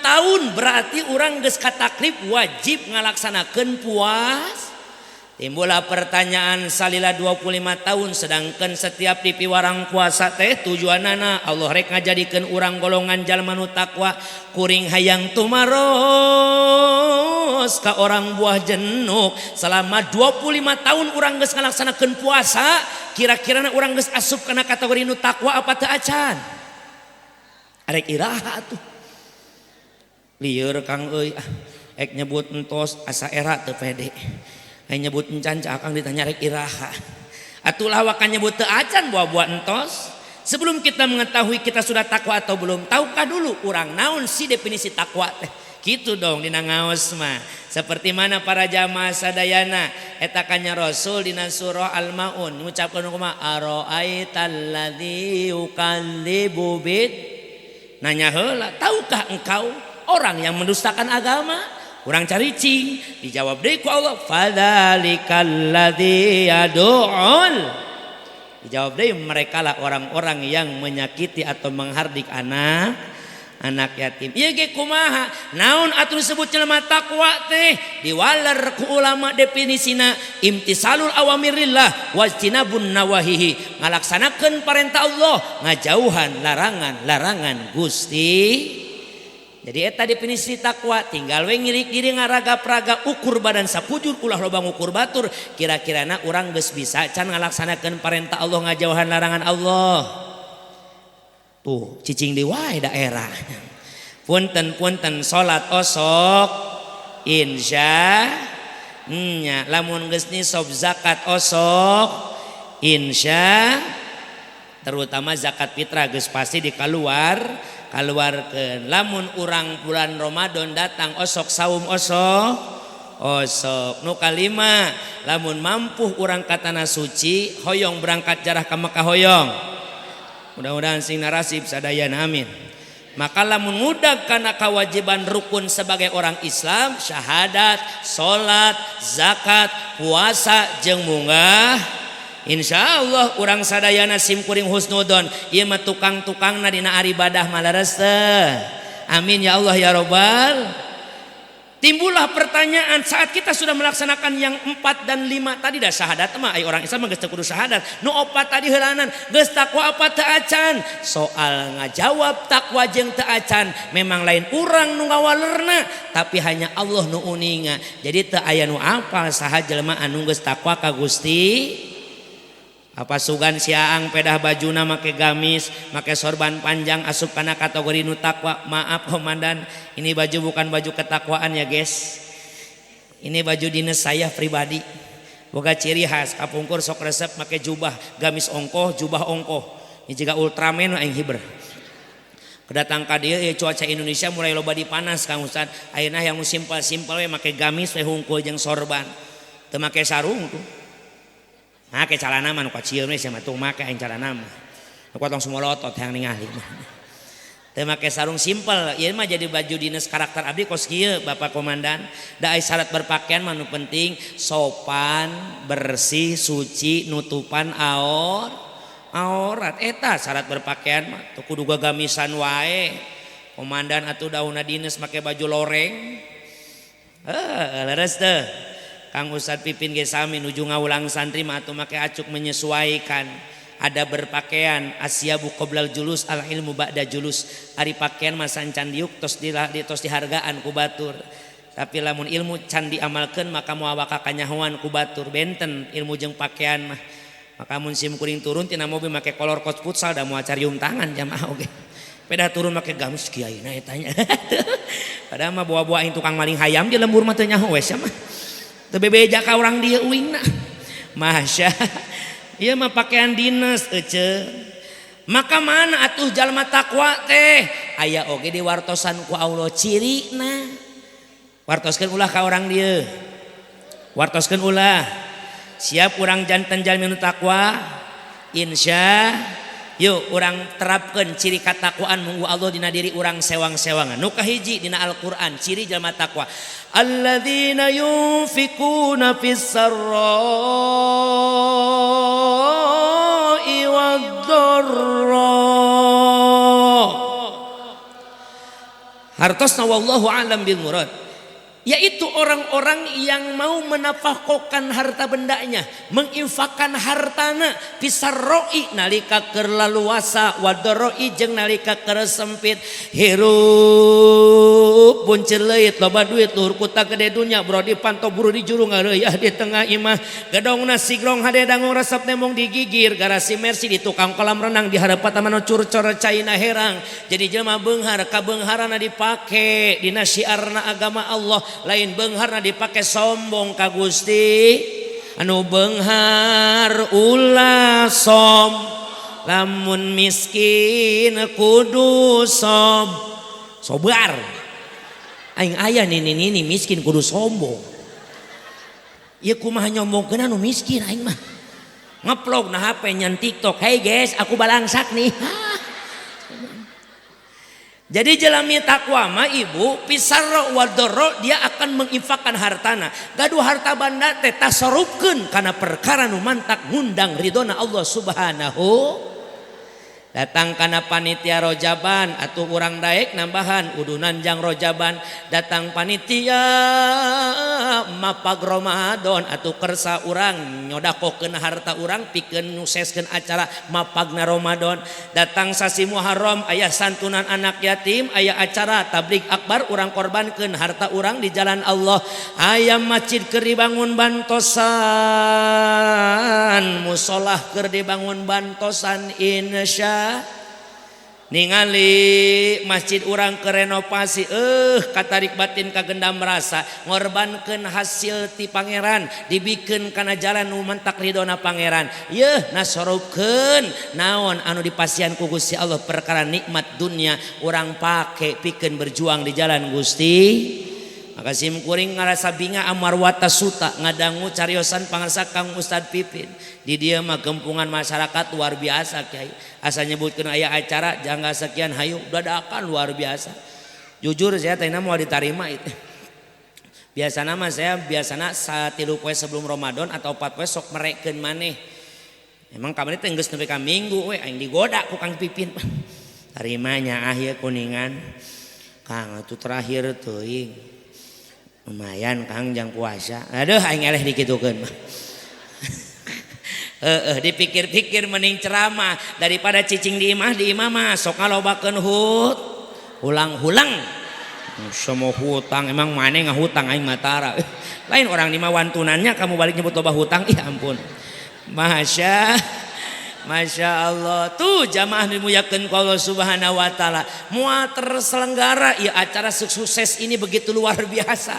tahun berarti orang geus kataklif wajib ngalaksanakeun puas. Timbullah pertanyaan salila 25 tahun sedangkan setiap di piwarang puasa teh tujuanana Allah rek ngajadikeun urang golongan jalma nu takwa kuring hayang tumaros ka orang buah jenuk selama 25 tahun urang geus ngalaksanakeun puasa kira-kirana urang geus asup kana kategori nu takwa apa teu acan? Arek iraha atuh. Lieur Kang euy, ek nyebut entos asa era teu pede. Ai nyebut encan ca akang ditanya rek iraha. Atuh lawakan nyebut teu acan buah-buah entos. Sebelum kita mengetahui kita sudah takwa atau belum, tahukah dulu urang naon sih definisi takwa teh? Gitu dong dina ngaos mah. Seperti mana para jamaah sadayana eta kanya Rasul dina surah Al-Maun ngucapkeun kumaha ara'aital ladzi yukadzibu bid. Nanya heula, tahukah engkau orang yang mendustakan agama? Urang cari cing, dijawab deui ku Allah fadzalikal ladzi yad'ul. Dijawab deui merekalah orang-orang yang menyakiti atau menghardik anak yatim. Ieu ge kumaha? Naon atuh disebut jelema takwa teh? Diwaler ku ulama definisina imtisalul awamirillah wajtinabun nawahihi. Ngalaksanakeun parentah Allah, ngajauhan larangan-larangan Gusti. Jadi eta definisi takwa, tinggal we ngirik diri ngaraga-praga ukur badan sakujur ulah loba ngukur batur, kira-kirana urang geus bisa can ngalaksanakeun parentah Allah ngajauhan larangan Allah. Tuh cicing di wae daerah. Punten-punten salat osok Insya nya lamun geus nisab zakat osok insya, terutama zakat fitrah geus pasti dikaluarkeun. Lamun urang bulan Ramadan datang osok saum osok osok. Nu kalima, lamun mampu urang ka tanah suci hoyong berangkat jarah ka Mekah hoyong, mudah-mudahan sing narasib sadayana, amin. Maka lamun ngudag kana kewajiban rukun sebagai orang Islam, syahadat, salat, zakat, puasa jeung munggah, insyaallah urang sadayana sim kuring husnudon ieu mah tukang-tukangna dina ibadah mah teh. Amin ya Allah ya robbal. Timbullah pertanyaan saat kita sudah melaksanakan yang 4 dan 5 tadi, dah syahadat mah ai orang Islam mah geus teu kudu syahadat. Nu 4 tadi heulanan geus takwa apa teu acan? Soal ngajawab takwa jeung teu acan memang lain urang nu ngawalerna, tapi hanya Allah nu uninga. Jadi teu aya nu apal saha jelema anu geus takwa ka Gusti. Apa sugan si Aang pedah bajuna make gamis, make sorban panjang asup kana kategori nu takwa. Maaf komandan, ini baju bukan baju ketakwaan ya guys. Ini baju dinas saya pribadi. Boga ciri khas kapungkur sok resep make jubah gamis ongkoh, jubah ongkoh. Ini juga Ultraman aing hiber. Kedatang ka dieu ya, cuaca Indonesia mulai loba dipanas Kang Ustad. Ayeuna yang simpel-simpel we make gamis we hungkul jeung sorban. Teu make sarung tuh. Make calana mah nu kacieun we sia mah tuh make aing calana mah. Nu potong semolotot hayang ningali mah. Teu make sarung simpel, ieu mah jadi baju dinas karakter abdi kos kieu Bapak Komandan. Da ai syarat berpakaian mah nu penting sopan, bersih, suci, nutupan aor, aurat eta syarat berpakaian mah teu kudu gagamisan wae. Komandan atuh dauna dinas make baju loreng. Leres teu. Kang Ustad Pipin ge sami nuju ngawulang santri mah atuh make acuk menyesuaikan. Ada berpakaian asyabu qoblal julus al ilmu ba'da julus. Ari pakaian mah sancan diuk tos di tos dihargaan ku batur. Tapi lamun ilmu can diamalkeun maka moal waka kanyahoan ku batur. Benten ilmu jeung pakaian mah. Maka mun sim kuring turun tina mobil make kolor coach futsal da moal carium tangan jamaah oge. Peda turun make gamis kiai na eta nya. Padahal mah bawa-bawa aing tukang maling hayam di lembur mah teu nyaho we sia mah. Teu bebeja ka urang dieu uingna. Masya. Ieu mah pakaian dinas ece. Maka mana atuh jalma takwa teh? Aya oge diwartosan ku Allah cirina. Wartoskeun ulah ka urang dieu. Wartoskeun ulah. Siap urang janten jalmi nu takwa? Insya. Yuk urang terapkeun ciri katakwaan munggu Allah dina diri urang sewang-sewangan. Nu kahiji dina Al-Qur'an ciri jalma takwa. Alladzina yunfikuna fis sarra'i wad-dharra. Hartosna wallahu a'lam bil murad. Yaitu orang-orang yang mau menafkahkan harta bendanya, menginfakkan hartana fisarroi nalika keur laluasa, wadoroi jeung nalika keur sempit. Hirup buncir leuit loba duit luhur kuta gede dunya bro dipantau buru di juru ngareuyah di tengah imah gedongna sigrong hade dangung resep nemong digigir garasi mercy di tukang kolam renang di harapan taman curcor caina herang. Jadi jelema beunghar kabeungharana dipake dina syiarna agama Allah, lain beungharna dipake sombong ka Gusti. Anu beunghar ulah som, lamun miskin kudu sob sobar. Aing aya nini-nini miskin kudu sombong. Ieu kumaha nyombongkeun anu miskin aing mah. Ngeplog na HP nyan TikTok, "Hey guys, aku balangsak nih." Jadi jalmi takwa mah ibu pisarro wadoro dia akan menginfakkan hartana. Gaduh harta banda teh tasarufkeun kana perkara nu mantak ngundang ridona Allah Subhanahu. Datang kana panitia rojaban atuh urang daek nambahan udunan jang rojaban. Datang panitia mapag Ramadan atuh kersa urang nyodakokeun harta urang pikeun nyukseskeun acara mapagna Ramadan. Datang sasi Muharram aya santunan anak yatim, aya acara tabligh akbar urang korbankeun harta urang di jalan Allah. Aya masjid keur dibangun bantosan, musolah keur dibangun bantosan, insya Ningali masjid urang kerenovasi katarik batin kagendam rasa ngorbankeun hasil ti pangeran dibikeun kana jalan nu mantak ridona pangeran yeuh nasorobkeun naon anu dipasihan ku Gusti Allah perkara nikmat dunia urang pake pikeun berjuang di jalan Gusti. Maka sim kuring ngarasa binga amarwata suta ngadangu cariosan pangarsa Kang Ustad Pipin. Di dieu mah gempungan masyarakat luar biasa Kiai. Asa nyebutkeun aya acara jangka sekian hayu dadakan luar biasa. Jujur saya teh mau ditarima itu. Biasana mah saya biasana 3 poe sebelum Ramadan atau 4 poe sok merekeun maneh. Emang kamari teh geus nepi ka minggu we aing digoda ku Kang Pipin. Tarimanya akhir kuningan. Kang atuh terakhir teuing. Lumayan Kang jang puasa. Aduh aing eleh dikitukeun mah. Heeh dipikir-pikir mending ceramah daripada cicing di imah mah sok ngalobakeun hut. Hulang-hulang. Semua hutang emang maneh ngahutang aing mah tara. Lain orang di mah wantunannya kamu balik nyebut loba hutang. Ih ampun. Masya Allah tuh jamaah dimuliakeun ku Allah Subhanahu wa taala. Moal terselenggara ya acara sukses ini begitu luar biasa.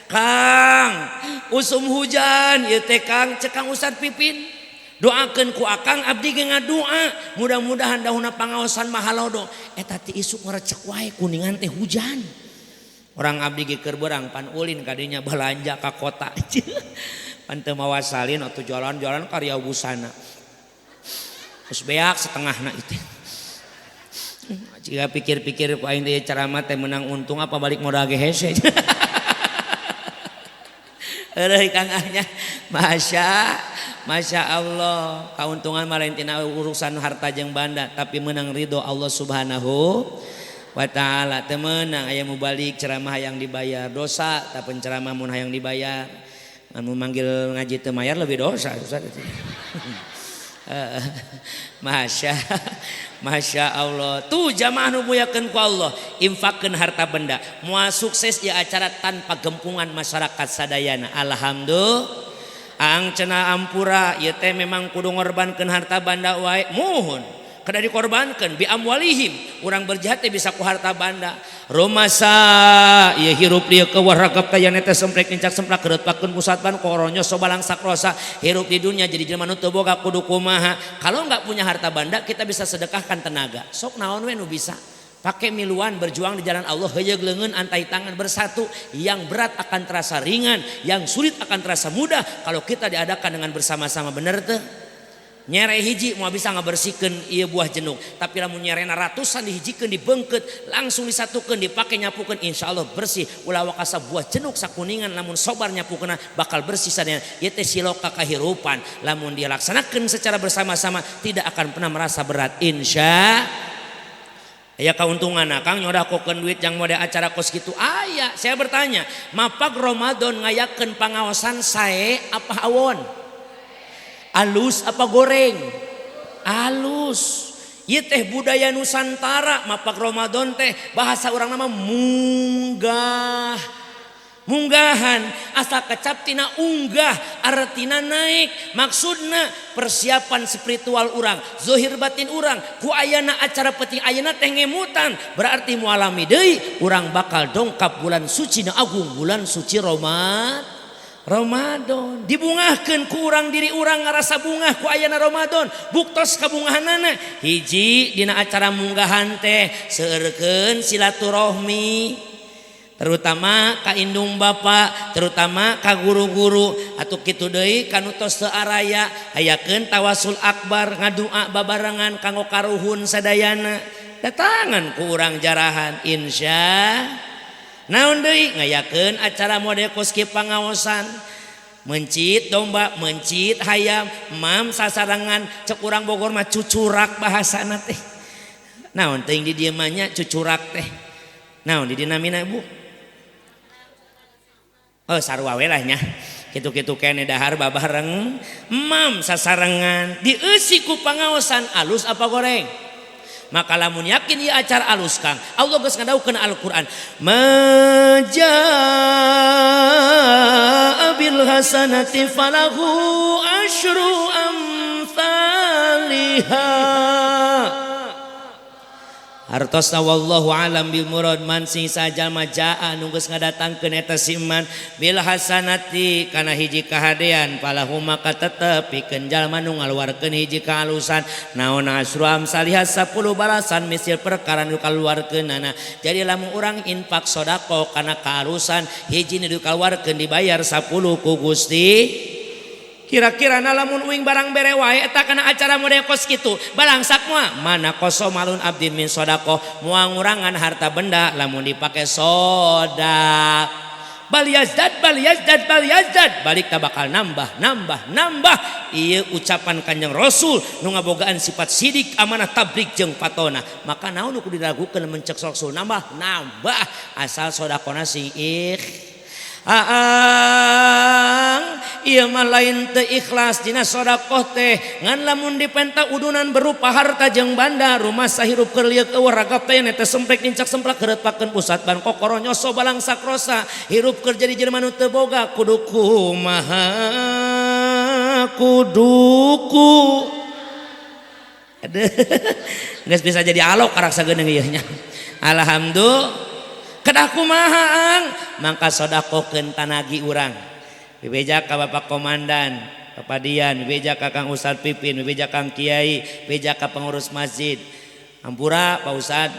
Kang, usum hujan ieu teh Kang, cek Kang Ustad Pipin. Doakeun ku Akang abdi ge ngadoa, mudah-mudahan dahuna pangaosan mahalodo. Eta ti isuk ngarecek wae kuningan teh hujan. Orang abdi ge keur beurang pan ulin kadinya balanja ka kota. Pan teu mawa salin atuh jalan-jalan karya busana. Terus beak setengahna itu. Jika pikir-pikir ku aing teh ceramah teh menang untung apa balik modal ge hese. Eueuh Kang ahnya. Masya Allah. Kauntungan mah lain tina urusan harta jeung banda tapi menang ridho Allah Subhanahu wa taala. Teu meunang aya mubalik ceramah hayang dibayar dosa tapi ceramah mun hayang dibayar. Mun manggil ngaji teu mayar lebih dosa susah itu. Masya Allah tuh jamaah nu muliakeun ku Allah infakeun harta benda moal sukses ya acara tanpa gempungan masyarakat sadayana. Alhamdulillah ang cenah ampura ieu teh memang kudu ngorbankeun harta banda wae muhun kada dikorbankeun bi amwalihim urang berjihad teh bisa ku harta banda rumasa ieu hirup dieu ke waragap tayana teh semprek nincak semplak kereutpakeun pusat ban koronyo sobalang sakrosa hirup di dunia jadi jelema nu teu boga kudu kumaha. Kalau enggak punya harta banda kita bisa sedekahkan tenaga sok naon we nu bisa pakai miluan berjuang di jalan Allah heuyeug leungeun antai tangan bersatu yang berat akan terasa ringan yang sulit akan terasa mudah kalau kita diadakan dengan bersama-sama. Bener teu? Nyere hiji mau bisa ngabersihkeun ieu buah jenuk tapi lamun nyerena ratusan dihijikeun dibengket langsung disatukeun dipake nyapukeun insyaallah bersih ulah wakasa buah jenuk sakuningan lamun sobar nyapukeunna bakal bersih sadayana. Ieu teh siloka kahirupan lamun dilaksanakeun secara bersama-sama tidak akan pernah merasa berat insya. Aya kauntungan Kang nyodakokeun duit yang mode acara kos kitu aya. Saya bertanya mapag Ramadan ngayakeun pangaosan sae apa awon? Alus apa goreng? Alus. Ieu teh budaya Nusantara mapak Ramadan teh bahasa urang nama munggah. Munggahan asal kecap tina unggah artina naik maksudna persiapan spiritual urang zohir batin urang ku ayana acara penting ayana teh ngemutan berarti mualami deui urang bakal dongkap bulan suci na agung bulan suci Ramadan dibungahkeun ku urang diri urang ngarasa bungah ku ayana Ramadan buktos kabungahanana hiji dina acara munggahan teh seueurkeun silaturahmi terutama ka indung bapa terutama ka guru-guru atuh kitu deui ka nu tos teu araya hayakeun tawasul akbar ngadua babarengan kanggo karuhun sadayana datangan ku urang jarahan insya. Naon deui ngayakeun acara mode koski pangaosan mencit domba mencit hayam mam sasarengan cek urang Bogor mah cucurak bahasana teh naon teuing di dieu mah nya cucurak teh naon di dinamina Bu oh sarua we lah nya kitu-kitu kene dahar babareng mam sasarengan dieusi ku pangaosan alus apa goreng. Maka lamun yakin ieu acara alus Kang Allah geus ngadaukeun Al-Qur'an majaa bil hasanati falahu asyru amsalha. Hartosna wallahu alam bil murad man sing sajalma jaa nu geus ngadatangkeun eta si man bil hasanati kana hiji kahadean falahu maka tetep pikeun jalma nu ngaluarkeun hiji kaalusan naon asru amsalihah 10 balasan misil perkara nu kaluarkeunana. Jadi lamun urang infak sedekah kana kaalusan hiji nu dikaluarkeun dibayar 10 ku Gusti. Kira-kira lamun uing barang bere wae eta kana acara model kos kitu balangsak moal mana koso malun abdin min sedekah moal ngurangan harta benda lamun dipake sedekah. Bal yazdad bal yazdad bal yazdad balik ta bakal nambah nambah nambah. Ieu ucapan Kanjeng Rasul nu ngabogaan sifat sidik amanah tabligh jeung patona. Maka naon nu kudu diragukeun lamun cek Rasul nambah nambah asal sedekahna sing ikhlas. Aang ieu mah lain teu ikhlas dina sedekah teh ngan lamun dipenta udunan berupa harta jeung banda rumah sahirup keur lieuk eueuh ragap teh teh semprek nincak semplak keretpakeun pusat ban kokoro nyoso balangsak rosa hirup keur jadi jelema nu teu boga kudu kumaha kudu ku aduh geus bisa jadi alok karak sageuneng ieu nya. Alhamdulillah kedah kumaha ang mangka sodakokeun tanagi urang bebeja ka Bapak Komandan Bapak Dian bebeja ka Kang Ustad Pipin bebeja Kang Kiai bebeja ka pengurus masjid hampura Pak Ustad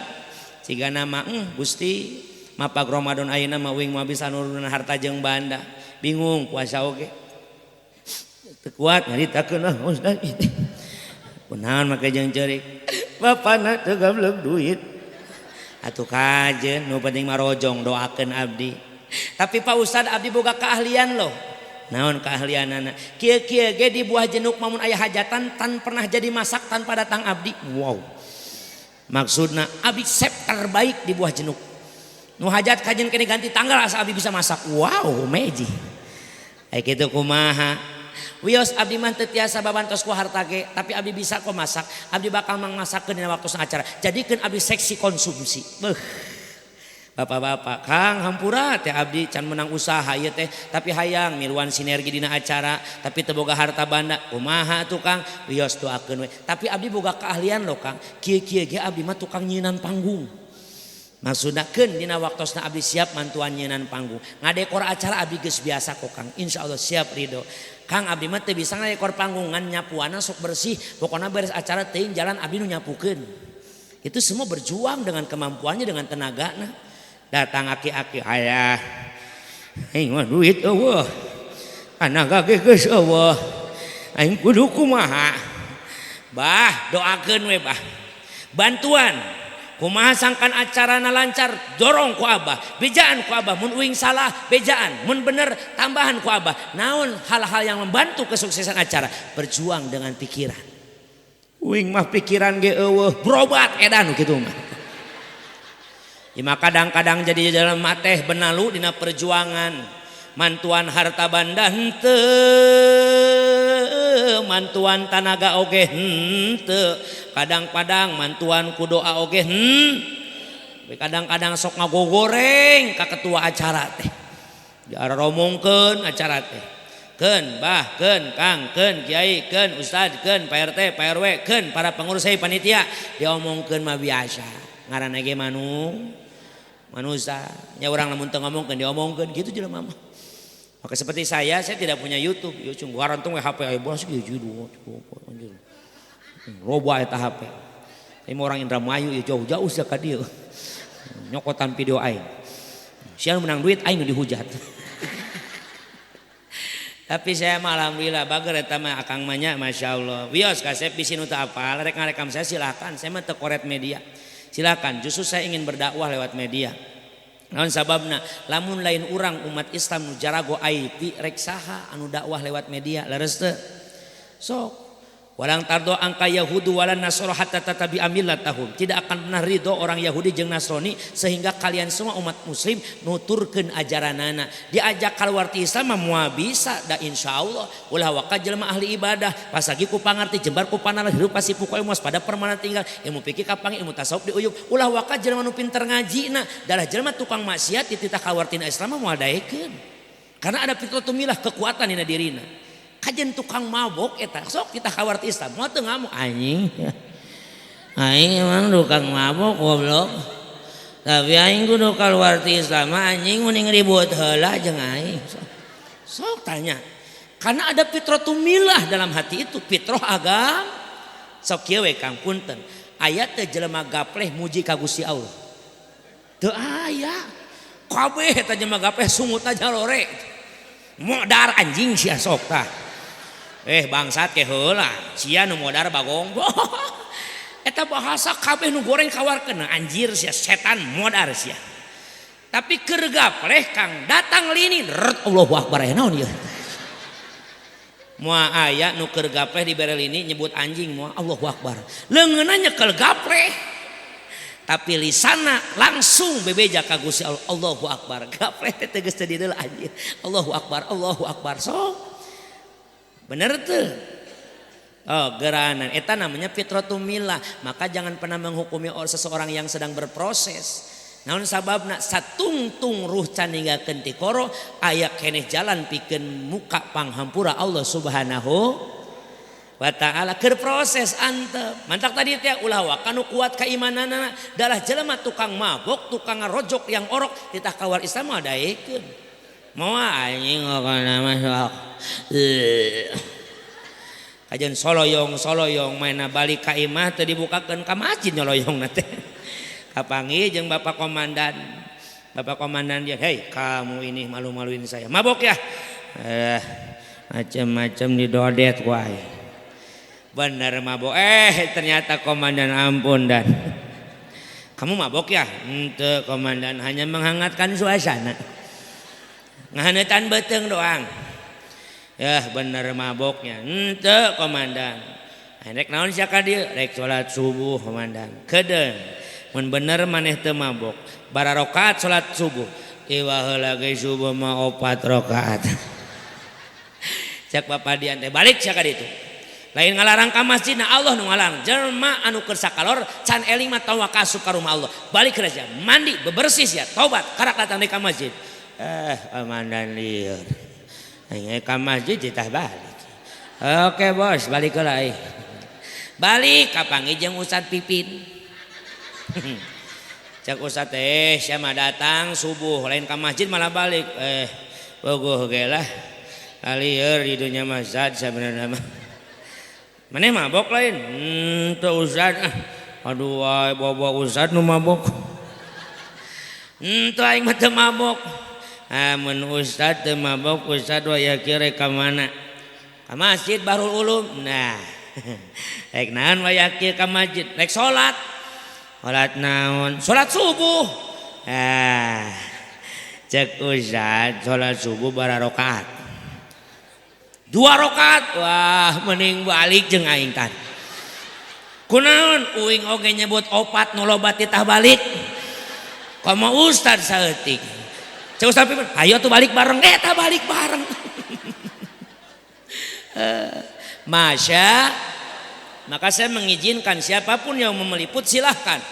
siga nama Gusti mapag Ramadan ayeuna mah uing moal bisa nurunan harta jeung banda bingung puasa oge teu kuat nyaritakeun ah Ustad kunaon make jeung ceurik bapana teu gablek duit atuh kajen nu penting mah rojong doakeun abdi. Tapi Pak Ustad abdi boga keahlian loh. Naon keahlianana? Kieu-kieu ge di buah jenuk mamun aya hajatan tan pernah jadi masak tanpa datang abdi. Wow. Maksudna abdi chef terbaik di buah jenuk. Nu hajat kajen kene ganti tanggal asa abdi bisa masak. Wow, meji. Aya kitu kumaha? Wios abdi mah teu tiasa babantos ku harta ge, tapi abdi bisa kok masak. Abdi bakal mangmasakeun dina waktu acara. Jadikeun abdi seksi konsumsi. Beuh. Bapak-bapak, Kang hampura teh abdi can menang usaha ieu teh, tapi hayang miluan sinergi dina acara, tapi teu boga harta banda. Kumaha atuh Kang? Wios doakeun we. Tapi abdi boga keahlian loh Kang. Kieu-kieu ge abdi mah tukang nyieunan panggung. Maksudna keun dina waktosna abdi siap mantuan nyieunan panggung. Ngadekor acara abdi geus biasa kok Kang. Insyaallah siap ridho. Kang abdi mah teu bisa ngadekor panggungan nyapuana sok bersih. Pokona beres acara teuing jalan abdi nu nyapukeun. Itu semua berjuang dengan kemampuannya dengan tenagana. Datang aki-aki ayah. Aing mah duit eueuh. Anak ge geus eueuh. Aing kudu kumaha? Bah, doakeun we bah. Bantuan kumaha sangkan acarana lancar dorong ku abah bejaan ku abah mun uing salah bejaan mun bener tambahan ku abah naon hal-hal yang membantu kesuksesan acara berjuang dengan pikiran uing mah pikiran ge eueuh berobat edan kitu mah. Ya, maka kadang-kadang jadi dalam mateh benalu dina perjuangan mantuan harta banda henteu mantuan tanaga oge henteu kadang-kadang mantuan ku doa oge kadang-kadang sok ngagogoreng ka ketua acara teh diaromongkeun acara teh keun bah keun kang keun kiai keun ustad keun Pak RT Pak RW keun para pengurus hei panitia diomongkeun mah biasa ngaranna ge manusia nya urang lamun teu ngomongkeun diomongkeun kitu jelema mah. Maka seperti saya tidak punya YouTube. Ya cung garantung we HP aya bolas kieu judul anjir. Loba eta HP. Ini orang Indramayu ya jauh-jauh sia ka dieu. Nyokotan video aing. Sia menang duit aing nu dihujat. Tapi saya mah alhamdulillah bager eta mah akang mah nya masyaallah. Wios kasep bisi nu teu apal rek ngarekam saya silakan. Saya mah teu koret media. Silakan, justru saya ingin berdakwah lewat media. Naon sababna lamun lain urang umat Islam nu jarago IT rek saha anu dakwah lewat media leres teu? Sok walang tardo angka Yahudu walan Nasara hatta tatabi'a millatahum. Tidak akan pernah ridho orang Yahudi jeung Nasrani sehingga kalian semua umat muslim nuturkeun ajaranana. Diajak keluar ti Islam mah moal bisa da insyaallah ulah waka jelema ahli ibadah pas lagi ku pangarti jembar ku panala hirup pasti pukoe mos pada permana tinggal ilmu fikih kapangi ilmu tasawuf diuyub ulah waka jelema nu pinter ngajina dalah jelema tukang maksiat dititah kaluar tina Islam mah moal daekeun. Karena ada fitratumilah kekuatan dina dirina. Kajen tukang mabok eta sok kita kawar ti Islam moal teu ngamuk anjing. Aing emang tukang mabok goblok. Tapi aing kudu keluar ti Islam anjing mending ribut heula jeung aing. Sok tanya. Karena ada fitratu milah dalam hati itu, fitrah agama. Sok kieu we Kang punten. Aya teh jelema gapleh muji ka Gusti Allah. Teu aya. Kabeh eta jelema gapleh sungutna jalore. Modar anjing sia sok tah. Bangsat ke heula, sia nu modar bagong. Eta bahasa kabeh nu goreng kawarkeun anjir sia setan modar sia. Tapi keur gapleh Kang datang lini ret Allahu akbar aya naon ieu. Moal aya nu keur gapleh dibere lini nyebut anjing moal Allahu akbar. Leungeunna nyekel gapleh. Tapi lisana langsung bebeja ka Gusti Allah Allahu akbar. Gapleh teh geus teu dideul anjir. Allahu akbar Allahu akbar. So bener teu? Oh, geranan. Eta namanya fitratu milah. Maka jangan pernah menghukumi seseorang yang sedang berproses. Naon sababna satungtung ruh can ninggalkeun tikoro aya keneh jalan pikeun muka panghampura Allah Subhanahu wa ta'ala keur proses antep. Mantak tadi teh ulah waka nu kuat keimananana dalah jelema tukang mabok, tukang ngarojok yang orok titah kawal Islam mah daekeun. Moal anjing kana mah sok. Kajian soloyong-soloyong maina balik ka imah teu dibukakeun ka masjid nyoloyong teh. Kapanggih jeung bapak komandan. Bapak komandan dia, "Hei, kamu ini malu-maluin saya. Mabok ya?" Macam-macam didodet wae. Bener mabok. Ternyata komandan ampun dan. Kamu mabok ya? Henteu komandan, hanya menghangatkan suasana. Ngahaneutan beuteung doang. Ya bener maboknya. Henteu komandan. Rek naon sia ka dieu? Rek salat subuh komandan. Kedeung. Mun bener maneh teu mabok. Bara rakaat salat subuh. Iwah heula ge subuh mah 4 rakaat. Cek bapak dian teh balik sia ka ditu. Lain ngalarang ka masjid na Allah nu ngalarang. Jelema anu keur sakalor can eling mah tong asup ka rumah Allah. Balik heula sia, mandi bebersih sia, tobat karak datang deui ka masjid. Komandan lieur. Aing ka masjid ditah balik. Oke bos, balik heula euy. Balik kapanggih jeung Ustad Pipin. Cek Ustad teh sia mah datang subuh lain ka masjid malah balik. Bogoh ge lah. Lieur di dunya mah zat sabenerna mah. Maneh mabok lain? Henteu Ustad. Aduh wae bawa Ustad nu mabok. Henteu aing mah teu mabok. Mun Ustad teu mabok, Ustad waya kieu rek ka mana? Ka masjid Bahrul Ulum. Nah. Rek naon waya kieu ka masjid? Rek salat. Salat naon? Salat subuh. Cek Ustad salat subuh bara rakaat. 2 rakaat. Wah, mending balik jeung aing tan. Kunaon uing oge nyebut 4 nu loba titah balik. Komo Ustad saeutik. Cek Ustad Pipin, ayo tuh balik bareng. Tah balik bareng. Masya, maka saya mengizinkan siapapun yang meliput silahkan.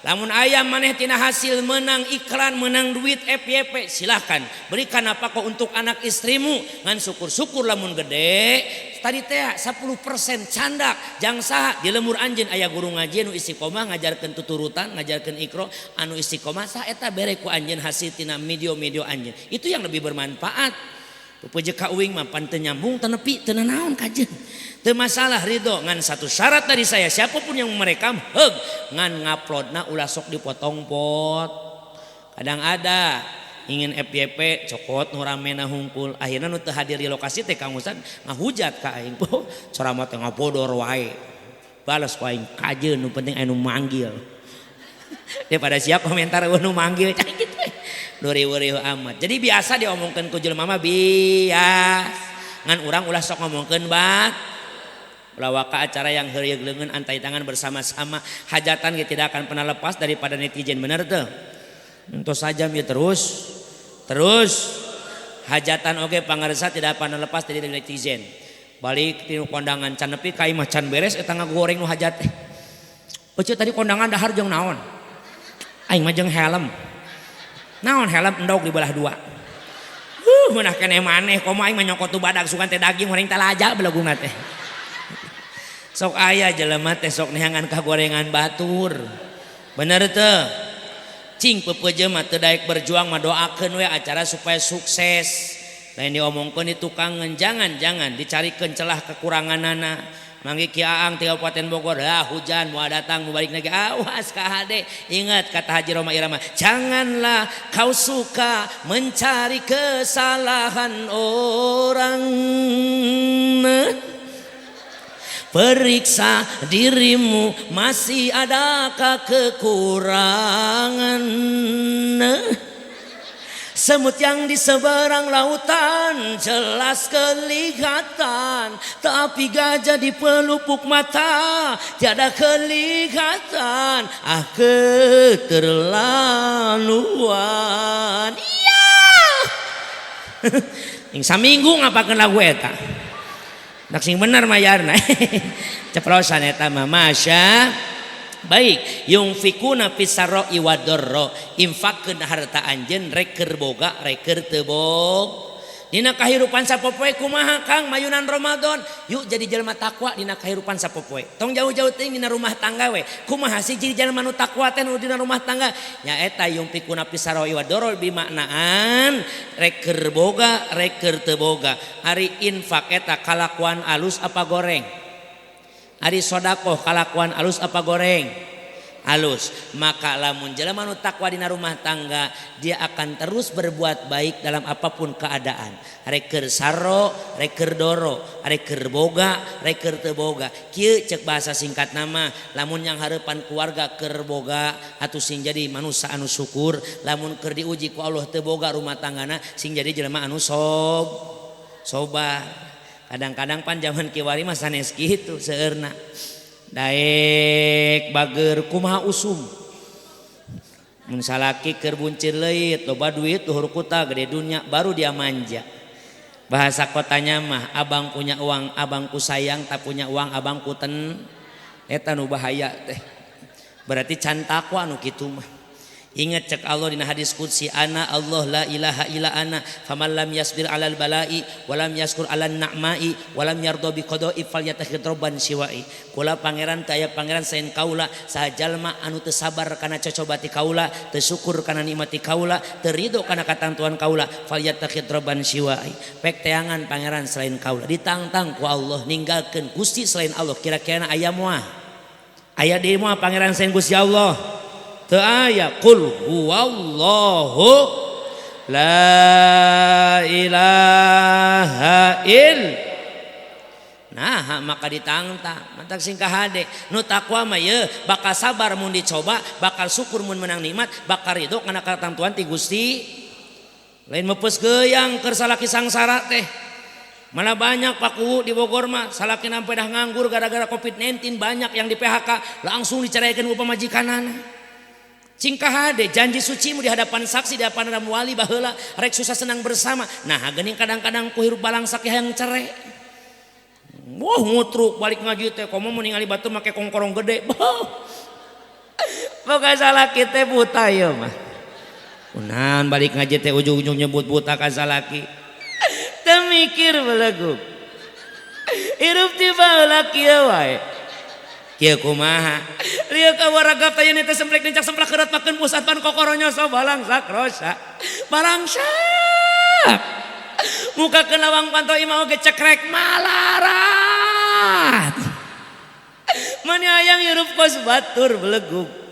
Lamun ayam maneh tina hasil menang iklan, menang duit FYP silahkan. Berikan apa kok untuk anak istrimu. Ngan syukur-syukur lamun gede. Tadi teh 10% candak jang saha di lemur anjeun aya guru ngaji anu istiqomah ngajarkeun tuturutan, ngajarkeun ikro anu istiqomah saha eta bere ku anjeun hasil tina medio-medio anjeun. Itu yang lebih bermanfaat. Pepeje ka uing mah pan teu nyambung teu nepi teu nanaon kajeun. Teu masalah ridho ngan satu syarat dari saya siapapun yang merekam heug ngan nguploadna ulah sok dipotong pot. Kadang ada ingin FYP cokot nu ramena hungkul akhirna nu teu hadir di lokasi teh Kang Ustad ngahujat ka aing. Oh, ceramah teh ngabodor wae. Balas ku aing kajeun nu penting aya nu manggil. Daripada siap komentar nu manggil cai kitu we. Riweuh amat. Jadi biasa diomongkeun ku jelema mah bias. Ngan urang ulah sok ngomongkeun bat. Ulah waka acara yang heureug leungeun antai tangan bersama-sama hajatan ge tidak akan pernah lepas daripada netizen bener teu? Entos sajam ya terus. Terus hajatan oge pangarsa tidak pernah lepas dari netizen. Balik tinu kondangan can nepi ka imah can beres eta ngagoreng nu hajat teh. Euceu tadi kondangan dahar jeung naon? Aing mah jeung helm. Naon helm endog dibelah 2. Meunah keneh maneh komo aing mah nyokot tu badag sugan teh daging horeng talaja belagungna teh. Sok aya jelema teh sok neangan kagorengan batur. Bener teu? Cing pepeje mah teu daek berjuang mah doakeun we acara supaya sukses. Lain diomongkeun di tukangeun, jangan-jangan dicarikeun celah kekuranganana. Manggi Ki Aang ti Kabupaten Bogor, ah hujan mau datang mau balik lagi, awas ka hade. Ingat kata Haji Rhoma Irama, janganlah kau suka mencari kesalahan orang. Periksa dirimu masih adakah kekurangan. Semut yang di seberang lautan jelas kelihatan, tapi gajah di pelupuk mata tiada kelihatan. Ah, keterlaluan. Iya. Yang saminggu ngapakeun lagu eta. Nak sing bener mayarna. Ceplosan eta mah masya. Baik, yunfikuna fisarra'i wadharra, infakkeun harta anjeun rek keur boga rek keur teu boga. Dina kahirupan sapopoe kumaha Kang mayunan Ramadan? Yuk jadi jelema takwa dina kahirupan sapopoe. Tong jauh-jauh teuing dina rumah tangga we. Kumaha sih jadi jelema nu takwa teh nu dina rumah tangga? Nyaeta yunfikuna fisarra'i wadharra bimaknaan rek keur boga rek keur teu boga. Ari infak eta kalakuan alus apa goreng? Ari sodakoh kalakuan alus apa goreng? Alus. Maka lamun jelema nu takwa dina rumah tangga, dia akan terus berbuat baik dalam apapun keadaan. Rek keur saro, rek keur doro, rek keur boga, rek keur teu boga. Kieu cek bahasa singkat nama, lamun yang hareupan keluarga keur boga atuh sing jadi manusia anu syukur, lamun keur diuji ku Allah teu boga rumah tanggana sing jadi jelema anu sobar. Kadang-kadang pan zaman kiwari mah sanes kitu seueurna. Daek bager kumaha usum. Mun salaki keur buncir leuit, loba duit luhur kuta gede dunya baru dia manja. Bahasa kotanya mah abang punya uang abangku sayang, tak punya uang abangku ten. Eta nu bahaya teh. Berarti can takwa nu kitu mah. Ingat cek Allah dina hadis qudsi, ana Allah la ilaha illa ana faman lam yasbir alal bala'i walam yaskur alan na'ma'i walam yardo bi qada'i falyattakhidh rabban siwa'i. Kula pangeran teu aya pangeran saen kaula, saha jalma anu teu sabar kana cocobati kaula, teu syukur kana nikmati kaula, teu ridho kana katantuan kaula, falyattakhidh rabban siwa'i. Pek teangan pangeran selain kaula, ditangtang ku Allah ninggalkeun Gusti selain Allah, kira-kira aya moal? Aya deui moal pangeran selain Gusti Allah? Teu aya. Qul huwallahu la ilaha il. Nah, maka ditangtang, mantak sing kahade. Nu takwa mah ye bakal sabar mun dicoba, bakal syukur mun menang nikmat, bakal ridho kana katentuan ti Gusti. Lain meupeus geuang keur salaki sangsara teh. Mana banyak Pak Kuwu di Bogor mah salaki sampai dah nganggur gara-gara Covid-19, banyak yang di PHK, langsung diceraikan ku pamajikanana. Cing kahade janji sucimu di hadapan saksi, di hadapan wali baheula rek susah senang bersama. Nah geuning kadang-kadang ku hirup balangsak hayang cerai. Wah ngutruk balik ngaji teh komo mun ningali batur make kongkorong gede. Boga salaki teh buta ieu mah. Kunaon balik ngaji teh ujung-ujung nyebut buta ka salaki. Teu mikir belegug. Hirup ti baheula kieu wae. Kieu kumaha? Lieu ka waragap teh teh semplek nincak semplak keureut makeun pusat pan kokoronyo so balangsak rosa. Balangsak. Muka ke lawang panto imah oge cekrek malarat. Mani hayang hirup kos batur belegug.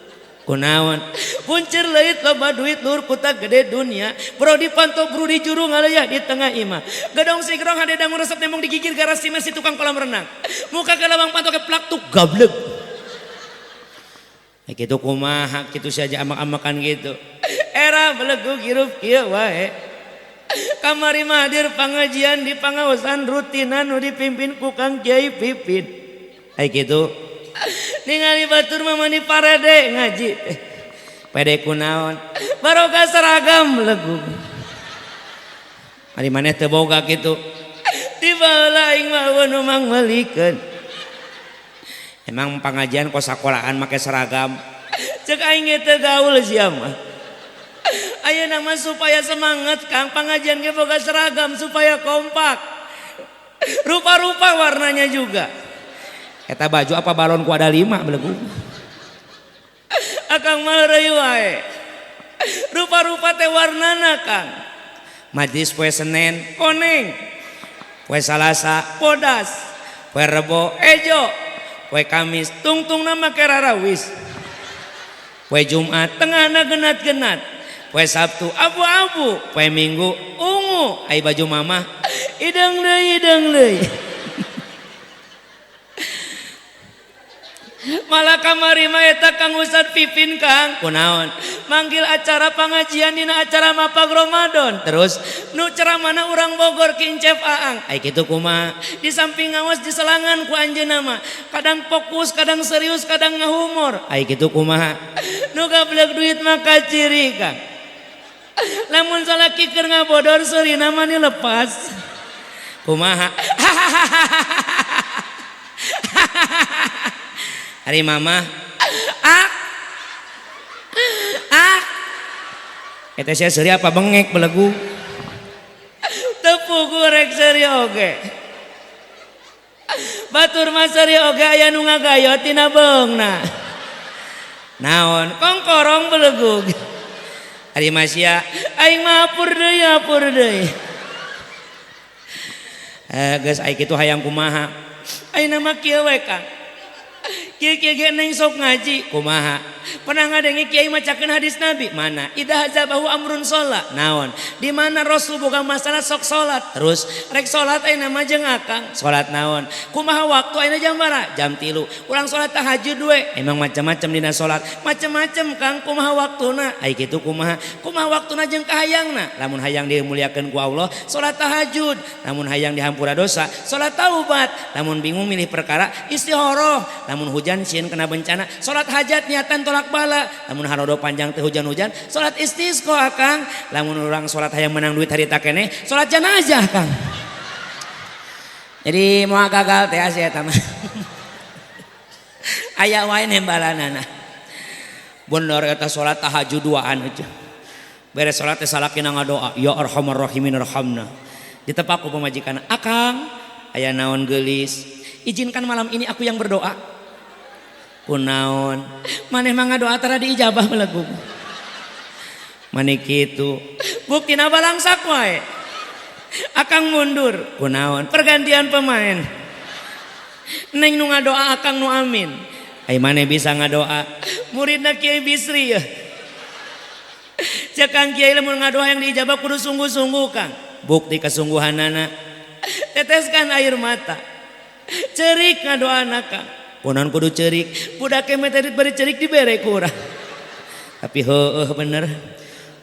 Kunaon? Kuncir leuit loba duit luhur kuta gede dunia. Bro di panto bro di juru ngalayah di tengah imah. Gedong sigrong hade dangun resep nembong digigir garasi si tukang kolam renang. Muka ke lawang panto ke plak tuh gableg. Ya gitu kumaha kitu saja amak-amakan gitu. Era belegug hirup kieu wae. Kamari mah hadir pangajian di pangaosan rutinan nu dipimpin ku Kang Kiai Pipin. Ai kitu. Ningali batur mah mani parade ngaji. Pede kunaon? Baroga seragam belegug. Ari maneh teu boga kitu. Di baheula aing mah eueun nu mangmeulikeun. Emang pangajian kos sakolahan make seragam. Cek aing ge teu gaul sia mah. Ayeuna mah supaya semangat Kang, pangajian ge boga seragam supaya kompak. Rupa-rupa warnanya juga. Eta baju apa balon ku ada 5 belegu. Akang mah heureuy wae. Rupa-rupa teh warnana Kang. Majlis poe Senin koneng, poe Salasa bodas, poe Rebo ejo, poe Kamis tungtungna make rarawis, poe Jumat tengahna genat-genat, poe Sabtu abu-abu, poe Minggu ungu, ai baju mamah ideung deui ideung deui. Malah kamari mah eta Kang Ustad Pipin Kang, kunaon? Manggil acara pengajian dina acara mapag Ramadan. Terus nu ceramahna urang Bogor ki Encep Aang. Ai kitu kumaha? Di samping ngawas di selangan ku anjeunna mah. Kadang fokus, kadang serius, kadang ngahumor. Ai kitu kumaha? Nu gablek duit mah kaciri Kang. Lamun salaki keur ngabodor seurina mah lepas. Kumaha? Hari mama ah ah eta sia seuri apa bengek belegu teu rek seuri oge batur mah seuri oge aya nu ngagayot tina beungna naon kongkorong belegug. Ari masya aing mah hapur deui hapur deui. Geus ai kitu hayang kumaha ayeuna mah kieu we Kang. Kieu kieu ge neng sok ngaji kumaha pernah ngadenge kiai macakeun hadis Nabi mana idza hazabahu amrun sholat naon di mana Rasul boga masalah sok salat terus rek salat ayeuna mah jeung akang salat naon kumaha waktu ayeuna jam bara jam 3 urang salat tahajud we emang macam-macam dina salat macam-macam Kang kumaha waktuna ai kitu kumaha kumaha waktuna jeung kahayangna lamun hayang dimuliakeun ku Allah salat tahajud lamun hayang dihampura dosa salat taubat lamun bingung milih perkara istikharah lamun hujan sieun kena bencana salat hajat niatan tolak bala lamun harodo panjang teh hujan-hujan salat istisqa Kang lamun urang salat hayang menang duit harita keneh salat jenazah Kang. Jadi moal gagal teh sia eta mah. Aya wae nembalanana. Bener eta salat tahajud duaan aja. Beres salat teh salakina ngadoa ya arhamar rahimin arhamna. Ditepak ku pamajikan akang aya naon geulis izinkan malam ini aku yang berdoa. Kunaon maneh mah ngadoa tara diijabah belegu maneh kitu buktina balangsak wae akang mundur kunaon pergantian pemain neng nu ngadoa akang nu amin ai maneh bisa ngadoa muridna Kiai Bisri ya cek Kang Kiai lamun ngadoa yang diijabah kudu sungguh-sungguh Kang bukti kesungguhanana teteskan air mata cerik ngadoana Kang. Kunaon kudu cerik budak meh tadi bari cerik dibere ku urang tapi heueuh bener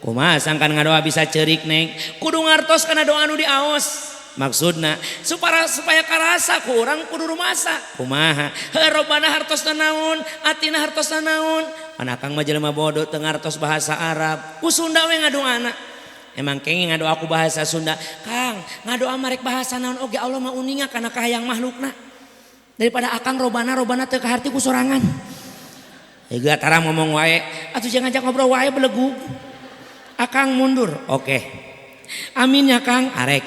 kumaha sangkan ngadoa bisa cerik neng kudu ngartos kana doa nu diaos maksudna supaya karasa ku urang kudu rumasa kumaha heuh robana hartosna naon atina hartosna naon pan akang mah jelema bodoh teu ngartos bahasa Arab ku Sunda we ngadoana emang kenging ngadoa ku bahasa Sunda Kang ngadoa marek bahasa naon oge Allah mah uninga kana kahayang makhlukna daripada akang robana robana teu kaharti ku sorangan. Heuh tara ngomong wae atuh jangan ngajak ngobrol wae belegug. Akang mundur. Oke. Amin ya Kang arek.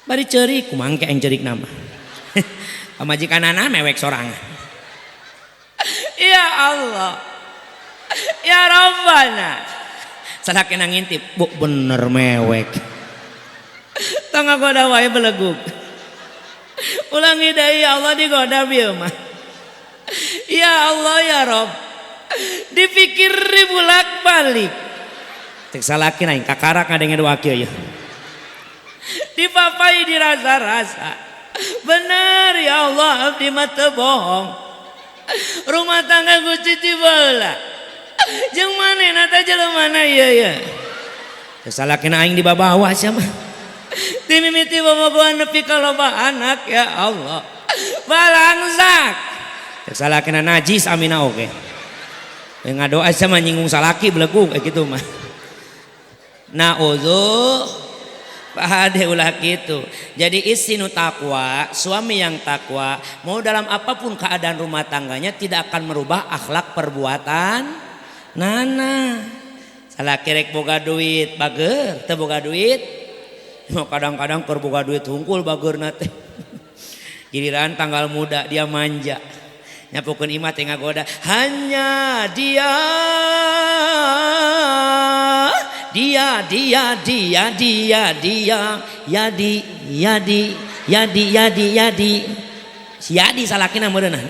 Bari ceurik kumaha engke aing ceurik nama. Pamajikanana mewek sorangan. Ya Allah. Ya Rabbana. Salakina ngintip, bu bener mewek. Tong ngagoda wae belegug. Ulangi deui ya Allah digoda bieu mah. Ya Allah ya Rob. Dipikir bolak-balik. Cek salaki aing kakarak ngadenge doa kieu ya. Dipapai dirasa-rasa. Bener ya Allah abdi mah teu bohong. Rumah tangga Gusti ti baheula. Jeung manehna teh jelema ieu ya. Cek salakina aing dibabawa sia mah. Dimimiti bobogohan nepi ka loba anak ya Allah balangsak cek salakina najis amina oge ngadoa sama nyinggung salaki belegug kitu mah naudzu bahade ulah kitu. Jadi istri nu takwa, suami yang takwa, mau dalam apapun keadaan rumah tangganya tidak akan merubah akhlak perbuatan nana. Salaki rek boga duit bager, teu boga duit kadang-kadang keur boga duit hungkul bageurna teh. Giliran tanggal muda dia manja. Nyapukeun imah teh ngagoda. Hanya dia dia dia dia dia dia yadi yadi yadi yadi yadi. Si Yadi salakina meureunna.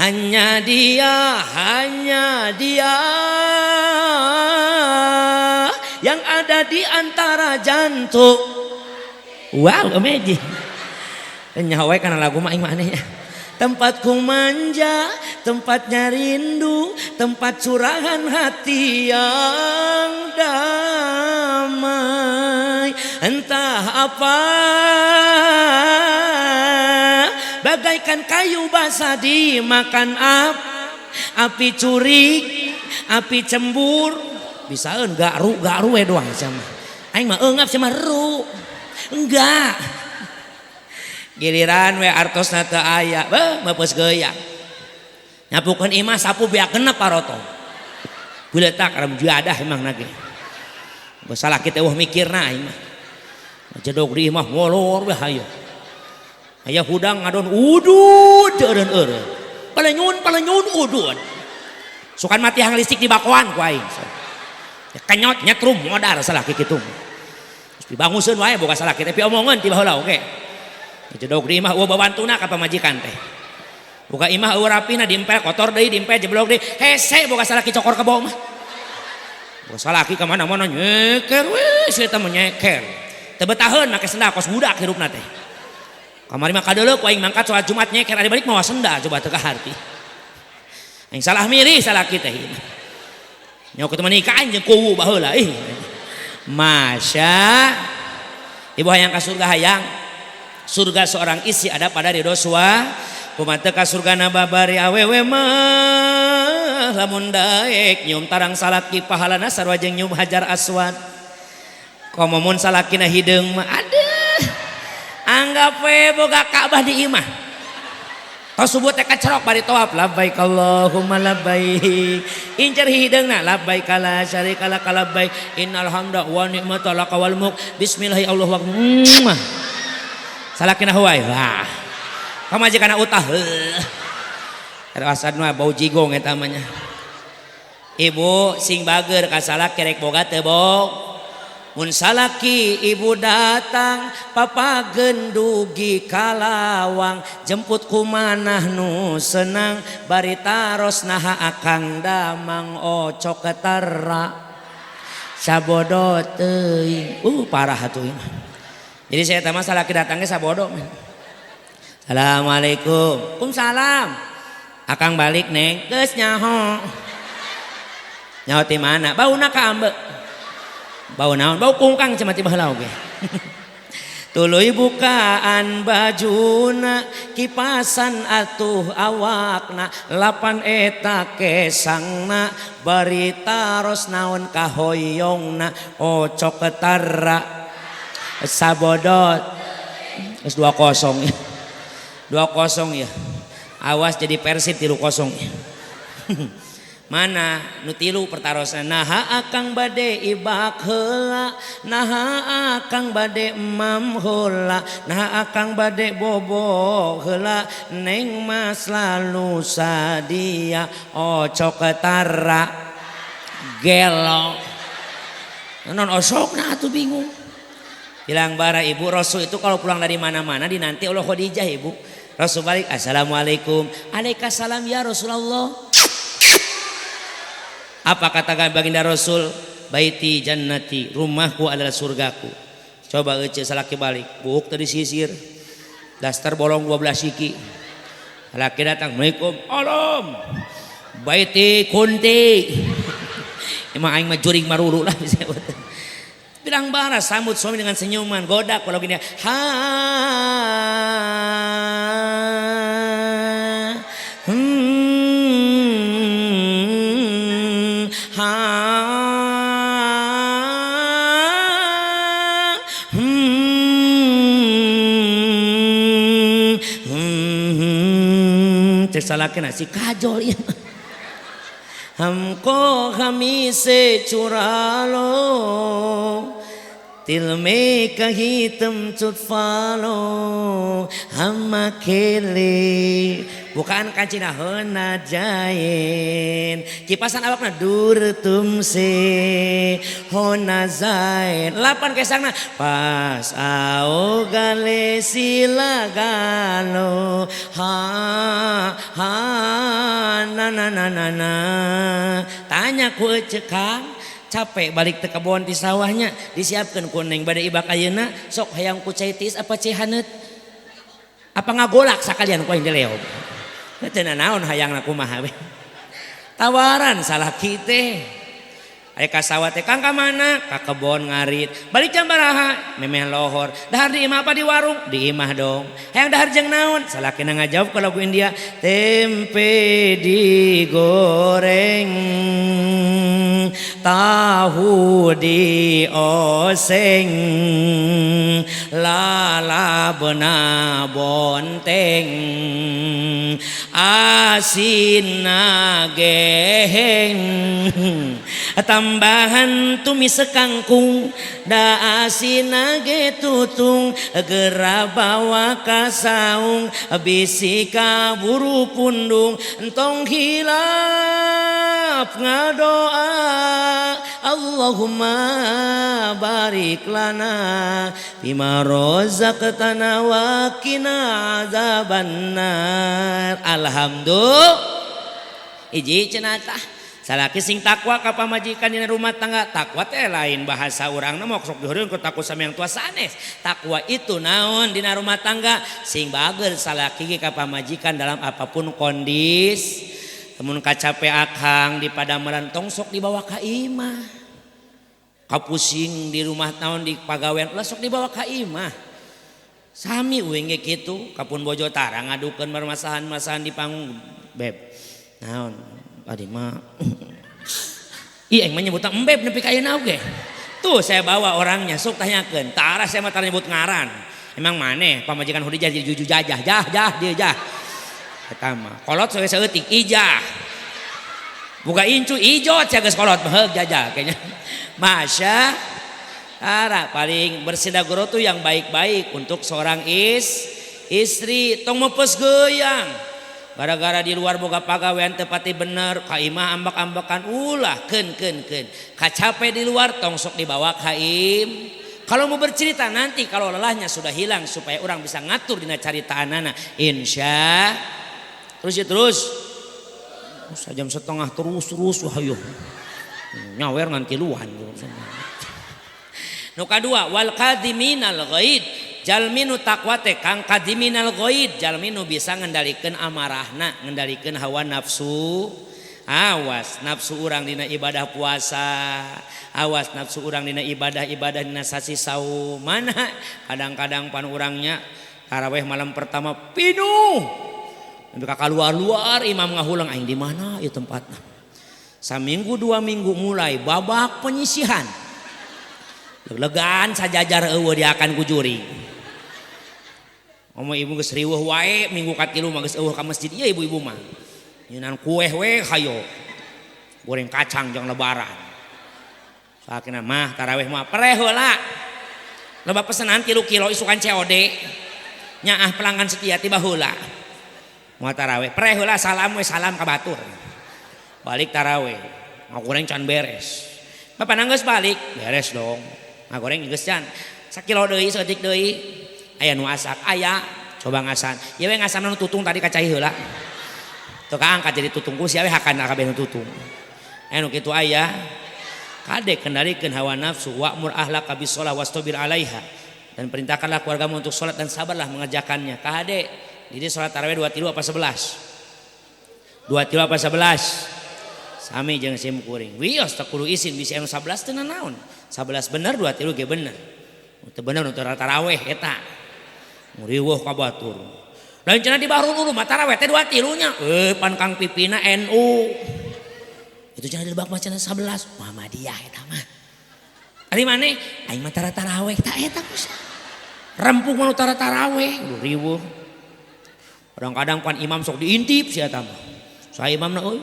Hanya dia yang ada di antara jantung. Wow, amazing. Nyawa kana lagu mah aing mah aneh. Tempatku manja, tempatnya rindu, tempat curahan hati yang damai. Entah apa, bagaikan kayu basah dimakan api curi, api cembur. Bisaeun garu garu we doang sama. Aing mah eungap sama ru. Enggak. Giliran we artosna teu aya, beuh meupeus geuyak. Nyapukeun imah sapu beak genep paroto. Buletak ram juadah emang nage. Salah kita eueuh mikirna aing mah. Jedog di imah molor we hayo. Aya hudang ngadon udud eureun-eureun. Palenyun udud. Sukan mati hang listrik di bakoan ku aing. Kenyot nyetrum modar salah kitu. Dibanguseun wae boga salah kita tapi omongan ti baheula oge. Jedog di imah eueuh babantuna ka pamajikan teh. Buka imah eueuh rapina diempel kotor deui diempel jeblok deui. Hese boga salaki cokor kebo mah. Boga salaki ka mana-mana nyeker we si eta mah nyeker. Teu betaheun make sendal kos budak hirupna teh. Kamari mah kadeuleu ku aing mangkat salat Jumat nyeker ari balik mawa sendal coba teu kaharti. Aing salah milih salaki teh. Nyaho kitu mah nikah aing jeung kuwu baheula ih. Masya ibu hayang ka surga hayang. Surga seorang istri ada pada ridho sua. Kumaha ka surgana babari awewe mah lamun daek nyium tarang salaki pahalana sarua jeung nyium hajar aswad. Komo mun salakina hideung mah aduh anggap we boga Ka'bah di imah. Tos subuh teh kacerok bari tawaf labbaik Allahumma labbaik. Incer hideungna labbaik la syarika lak labbaik innal hamda wa ni'mata laka wal mulk bismillahi Allahu akbar. Salakina huai wah. Pamajikanna utah. Heuh. Asad mah bau jigong eta mah nya. Ibu sing bager ka salaki rek boga teu bog. Mun salaki ibu datang papa gendugi kalawang jemput kumanah nu senang bari taros naha akang damang ocok ketara sabodo teuing. Parah atuh ieu. Jadi saya teh mah salaki datangnya sabodo. Assalamualaikum. Waalaikumsalam. Akang balik neng geus nyaho. Nyaho ti mana? Bauna ka ambek. Bau naon? Bau kungkang cuma tiba heula oge. Tuluy bukaan bajuna kipasan atuh awakna lapan eta kesangna bari taros naon kahoyongna ocok ketara sabodot. Geus 2-0 ya. 2-0 ya. Awas jadi Persib 3-0 ya. Mana nu tilu pertarosan naha akang bade ibak heula naha akang bade emam heula naha akang bade bobo heula neng mas lalu sadia ocok ketara gelo non osokna atuh bingung. Bilang bara ibu Rasul itu kalau pulang dari mana-mana dinanti oleh Khadijah ibu. Rasul balik assalamualaikum alaikasalam ya Rasulullah. Apa kata baginda Rasul? Baiti jannati, rumahku adalah surgaku. Coba ece salaki balik, buuk tadi sisir, daster bolong 12 siki. Laki datang, assalamualaikum, alam, baiti kunti. Emang aing mah juring maruru lah bisa. Bilang bara sambut suami dengan senyuman, godak kalau gini, ha, salakina si kajol ya. Hamko hami se cura lo दिल में कहीं तुम छुपा लो हम अकेले bukaan kancina hona jain kipasan awakna dur tumse hona zain lapan kesangna pas ao gale sila galo ha ha na na na na na tanya ku cekang capek balik ke kebon di sawahnya disiapkan kuning bade ibak ayeuna sok hayang ku cai tiis apa cai haneut apa ngagolak sakalian ku aing dileog teu naon hayangna kumaha we tawaran salah kitu aya ka sawah teh Kang ka mana ka kebon ngarit balik jam baraha memeh lohor dahar di imah apa di warung di imah dong hayang dahar jeung naon salakina ngajawab ku lagu India tempe digoreng tahu dioseng lalabna bonteng asin geheng tambahan tumis kangkung da asin ge tutung gera bawa ka saung bisi kaburu pundung entong hilap ngadoa Allahumma barik lana bima razaqtana wa qina azabannar. Alhamdulillah hiji cenah tah salaki sing takwa ka pamajikan dina rumah tangga. Takwa teh lain bahasa urangna mah sok diheureun ku takut sama yang tua sanes. Takwa itu naon dina rumah tangga sing bager salaki ge ka pamajikan dalam apapun kondis. Mun kacape akang di padamelan tong sok dibawa ka imah. Kapusing di rumah naon di pagawean ulah sok dibawa ka imah. Sami uing ge kitu kapun bojo tara ngadukeun permasalahan-masalahan di panggung beb. Naon adi mah ih aing mah nyebutna embeb nepi ka ayeuna oge. Tuh saya bawa orangnya sok tanyakeun. Tara saya mah tara nyebut ngaran. Emang maneh pamajikan Khadijah jadi juju jajah jah jah dia jah. Eta mah kolot soe saeutik ijah. Buka incu ijot sia geus kolot mah heug jajah kayaknya. Masya Tara paling bersindagoro tuh yang baik-baik untuk seorang istri tong mepes goyang. Gara-gara di luar boga pagawean teu pati bener ka imah ambek-ambekan ulah keun keun keun. Kacape di luar tong sok dibawa ka im. Kalau mau bercerita nanti kalau lelahnya sudah hilang supaya orang bisa ngatur dina caritaanana. Insya terus ya terus. Jam setengah terus terus wah ayo. Nyawer ngan tiluan. Nu kadua wal kadiminal ghaid jalmi nu takwa teh kang kadiminal ghaid jalmi nu bisa ngendalikeun amarahna ngendalikeun hawa nafsu. Awas nafsu urang dina ibadah puasa, awas nafsu urang dina ibadah-ibadah dina sasi saum. Mana kadang-kadang pan urangnya taraweh malam pertama pinuh nepi ka kaluar-luar imam ngahulang aing di mana ieu tempatna. Saminggu dua minggu mulai babak penyisihan. Legan sajajar eueuh diakan ku juri. Omo ibu geus riweuh wae minggu katilu mah geus eueuh ka masjid ieu ibu-ibu mah. Nyeunan kueh we hayo. Goreng kacang jang lebaran. Sakina mah tarawih mah pereh heula. Loba pesenan 3 kilo isukan COD. Nyaah pelanggan setia tiba heula. Moal tarawih pereh heula salam we salam ka batur. Balik tarawih ngagoreng can beres. Bapak nanggeus balik beres dong. Ngagoreng geus can sakilo deui saeutik deui aya nu asak aya coba ngasan ieu we ngasan nu tutung tadi ka cai heula teu kaangkat jadi tutung ku sia we hakan kabeh nu tutung aya nu kitu aya kade kendalikeun hawa nafsu wa'mur ahlaka bis-shalah wastabir 'alaiha dan perintahkanlah keluargamu untuk salat dan sabarlah mengerjakannya kade jadi salat tarawih 2 tilu apa 11 2 tilu apa 11 sami jeung sim kuring wios teu kudu isin bisi anu 11 teu nanaon 11 bener 2 tilu ge bener teu bener nu taraweh eta nguriweuh ka batur lain cenah di Bahrul Ulum mah taraweh teh 2 tilunya pan Kang Pipina NU itu cenah di Lebak mah cenah 11 Muhammadiyah eta mah ari maneh aing mah tara taraweh ta eta kusa rempung mah nu tara taraweh riweuh kadang-kadang pan imam sok diintip si eta mah saya imamna euy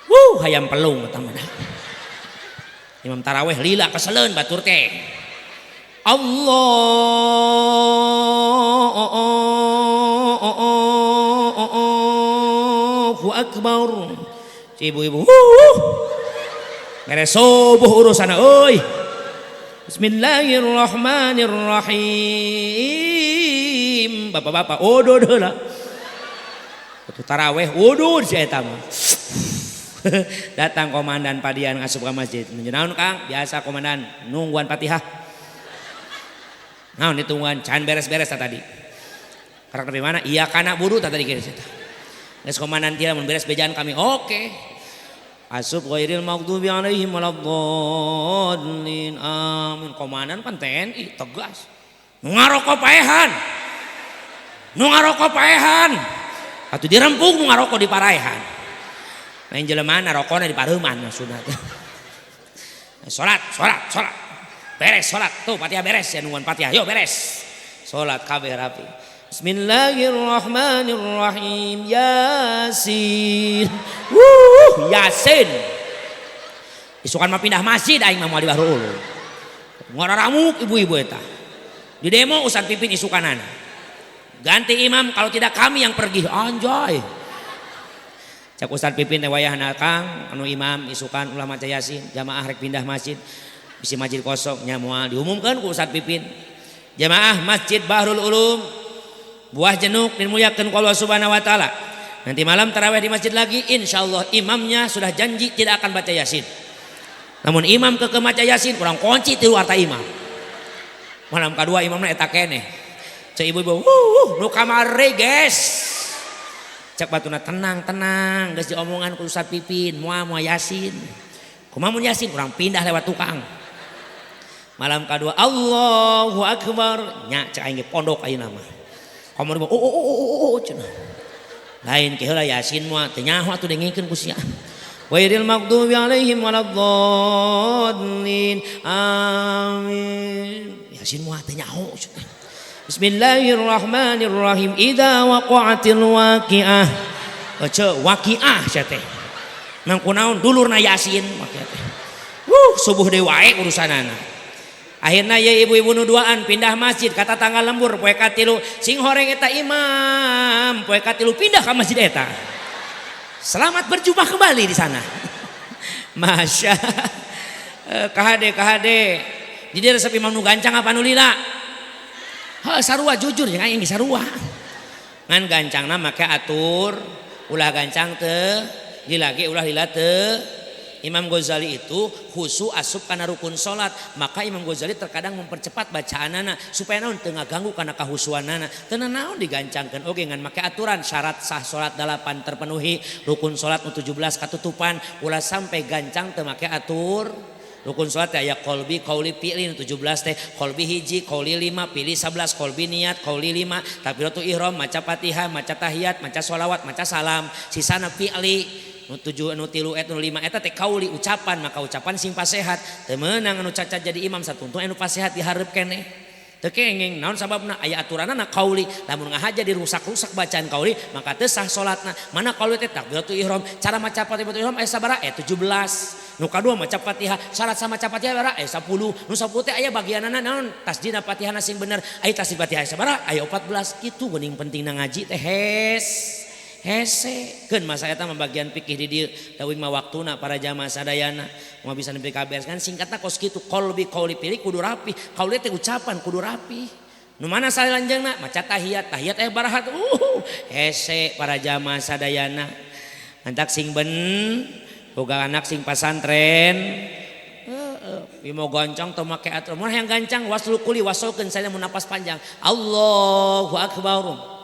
wuh hayam pelung eta mah. Imam taraweh lila keseleun batur teh. Allahu akbar. Ibu-ibu beres subuh urusan euy. Bismillahirrahmanirrahim. Bapak-bapak udud heula. Waktu taraweh udud si eta mah. Datang komandan padian ngasup ka masjid. Naon Kang? Biasa komandan nungguan Fatihah. Naon ditungguan can beres-beres tadi. Karak nepi mana? Iya kana buru tadi kieu eta. Geus komandan teu mun beres bejaan kami. Oke. Asup ghairil maghdubi alaihim waladdallin. Amin. Komandan kan TNI tegas. Nu ngarokok paehan. Nu ngarokok paehan. Atuh dirempung nu ngarokok di paraehan. Lain jelema rokona di pareuman maksudna teh. Salat, salat, salat. Beres salat. Tuh Fatihah beres ya nungguan Fatihah. Yo beres. Salat kabeh rapi. Bismillahirrahmanirrahim. Yasin. Wuh, Yasin. Isukan mah pindah masjid aing mah moal di Bahrul Ulum. Ngararamuk ibu-ibu eta. Di demo Ustaz Pipin isukanana. Ganti imam kalau tidak kami yang pergi. Anjay. Cak Ustaz Pipin teh wayahna Kang anu imam isukan ulah maca Yasin, jamaah rek pindah masjid. Bisi masjid kosong nya moal diumumkeun ku Ustaz Pipin. Jamaah Masjid Bahrul Ulum Buah Jenuk dimuliakan ku Allah Subhanahu wa taala. Nanti malam tarawih di masjid lagi, insyaallah imamnya sudah janji tidak akan baca Yasin. Namun imam keukeuh maca Yasin, kurang kunci tilu harta imam. Malam kedua imamna eta keneh. Cek ibu-ibu, wuh, nu kamari guys. Cek batuna tenang tenang, geus diomongan ku Ustaz Pipin, moal moal Yasin. Kumaha mun Yasin kurang pindah lewat tukang. Malam kedua Allahu Akbar, nya cek aing ge pondok ayeuna mah. Kamari oh oh oh oh oh cenah. Lain ke heula Yasin moal teu nyaho atuh dengengkeun ku sia. Ghairil maghdubi alaihim waladdallin. Amin. Yasin moal teu nyaho cenah. Bismillahirrahmanirrahim. Idza waqa'atil waqi'ah. Ece waqi'ah sia teh. Nang kunaon dulurna Yasin waqi'ah teh. Wuh, subuh deui wae urusanana. Akhirna ya ibu-ibu nu duaan pindah masjid kata tanggal lembur poe katilu sing horeng eta imam poe katilu pindah ka masjid eta. Selamat berjumpa kembali di sana. Masya KHD KHD. Jadi resep imam nu gancang apa nu lila? Heuh sarua jujur jeung aing ge sarua. Ngan gancangna make atur ulah gancang teu lila ge ulah lila teu. Imam Ghazali itu khusu asup kana rukun salat, maka Imam Ghazali terkadang mempercepat bacaanana supaya naon teu ngaganggu kana kahusuanana. Teu naon digancangkeun oge ngan make aturan syarat sah salat 8 terpenuhi, rukun salat nu 17 katutupan, ulah sampai gancang teu make atur. Rukun salat teh aya qalbi, qauli, fi'li nu 17 teh, qalbi hiji, qauli 5, fi'li 11, qalbi niat, qauli 5, takbiratul ihram, maca Fatihah, maca tahiyat, maca sholawat, maca salam, sisana fi'li. Nu 7 nu 3 eta nu 5 eta teh kauli ucapan, maka ucapan sing pasehat. Teu meunang anu cacat jadi imam satuntung anu pasehat dihareup keneh. Teu kenging naon sababna aya aturanana kauli, lamun ngahaja dirusak-rusak bacaan kauli maka teu sah salatna. Mana kauli teh takbiratul ihram, cara maca takbiratul ihram aya sabaraha? 17. Nu kadua maca Fatihah, syarat sama maca Fatihah sabaraha? 10. Nu 10 teh aya bagianana naon? Tasdidna Fatihahna sing bener. Aya tasdid Fatihah sabaraha? Aya 14. Kitu geuning pentingna ngaji teh hes. Hese keun masa eta mah bagian fikih di dieu da uing mah waktuna para jamaah sadayana moal bisa nepi ka beres kan singkatna kos kitu qalbi qauli fi'li kudu rapi qauli teh ucapan kudu rapi nu mana salanjeungna maca tahiyat tahiyat aya barahat hese para jamaah sadayana antak sing ben boga anak sing pasantren heeh mau gancang teu make aturan mun hayang gancang waslu kuli wasolkeun saya mun napas panjang Allahu akbar.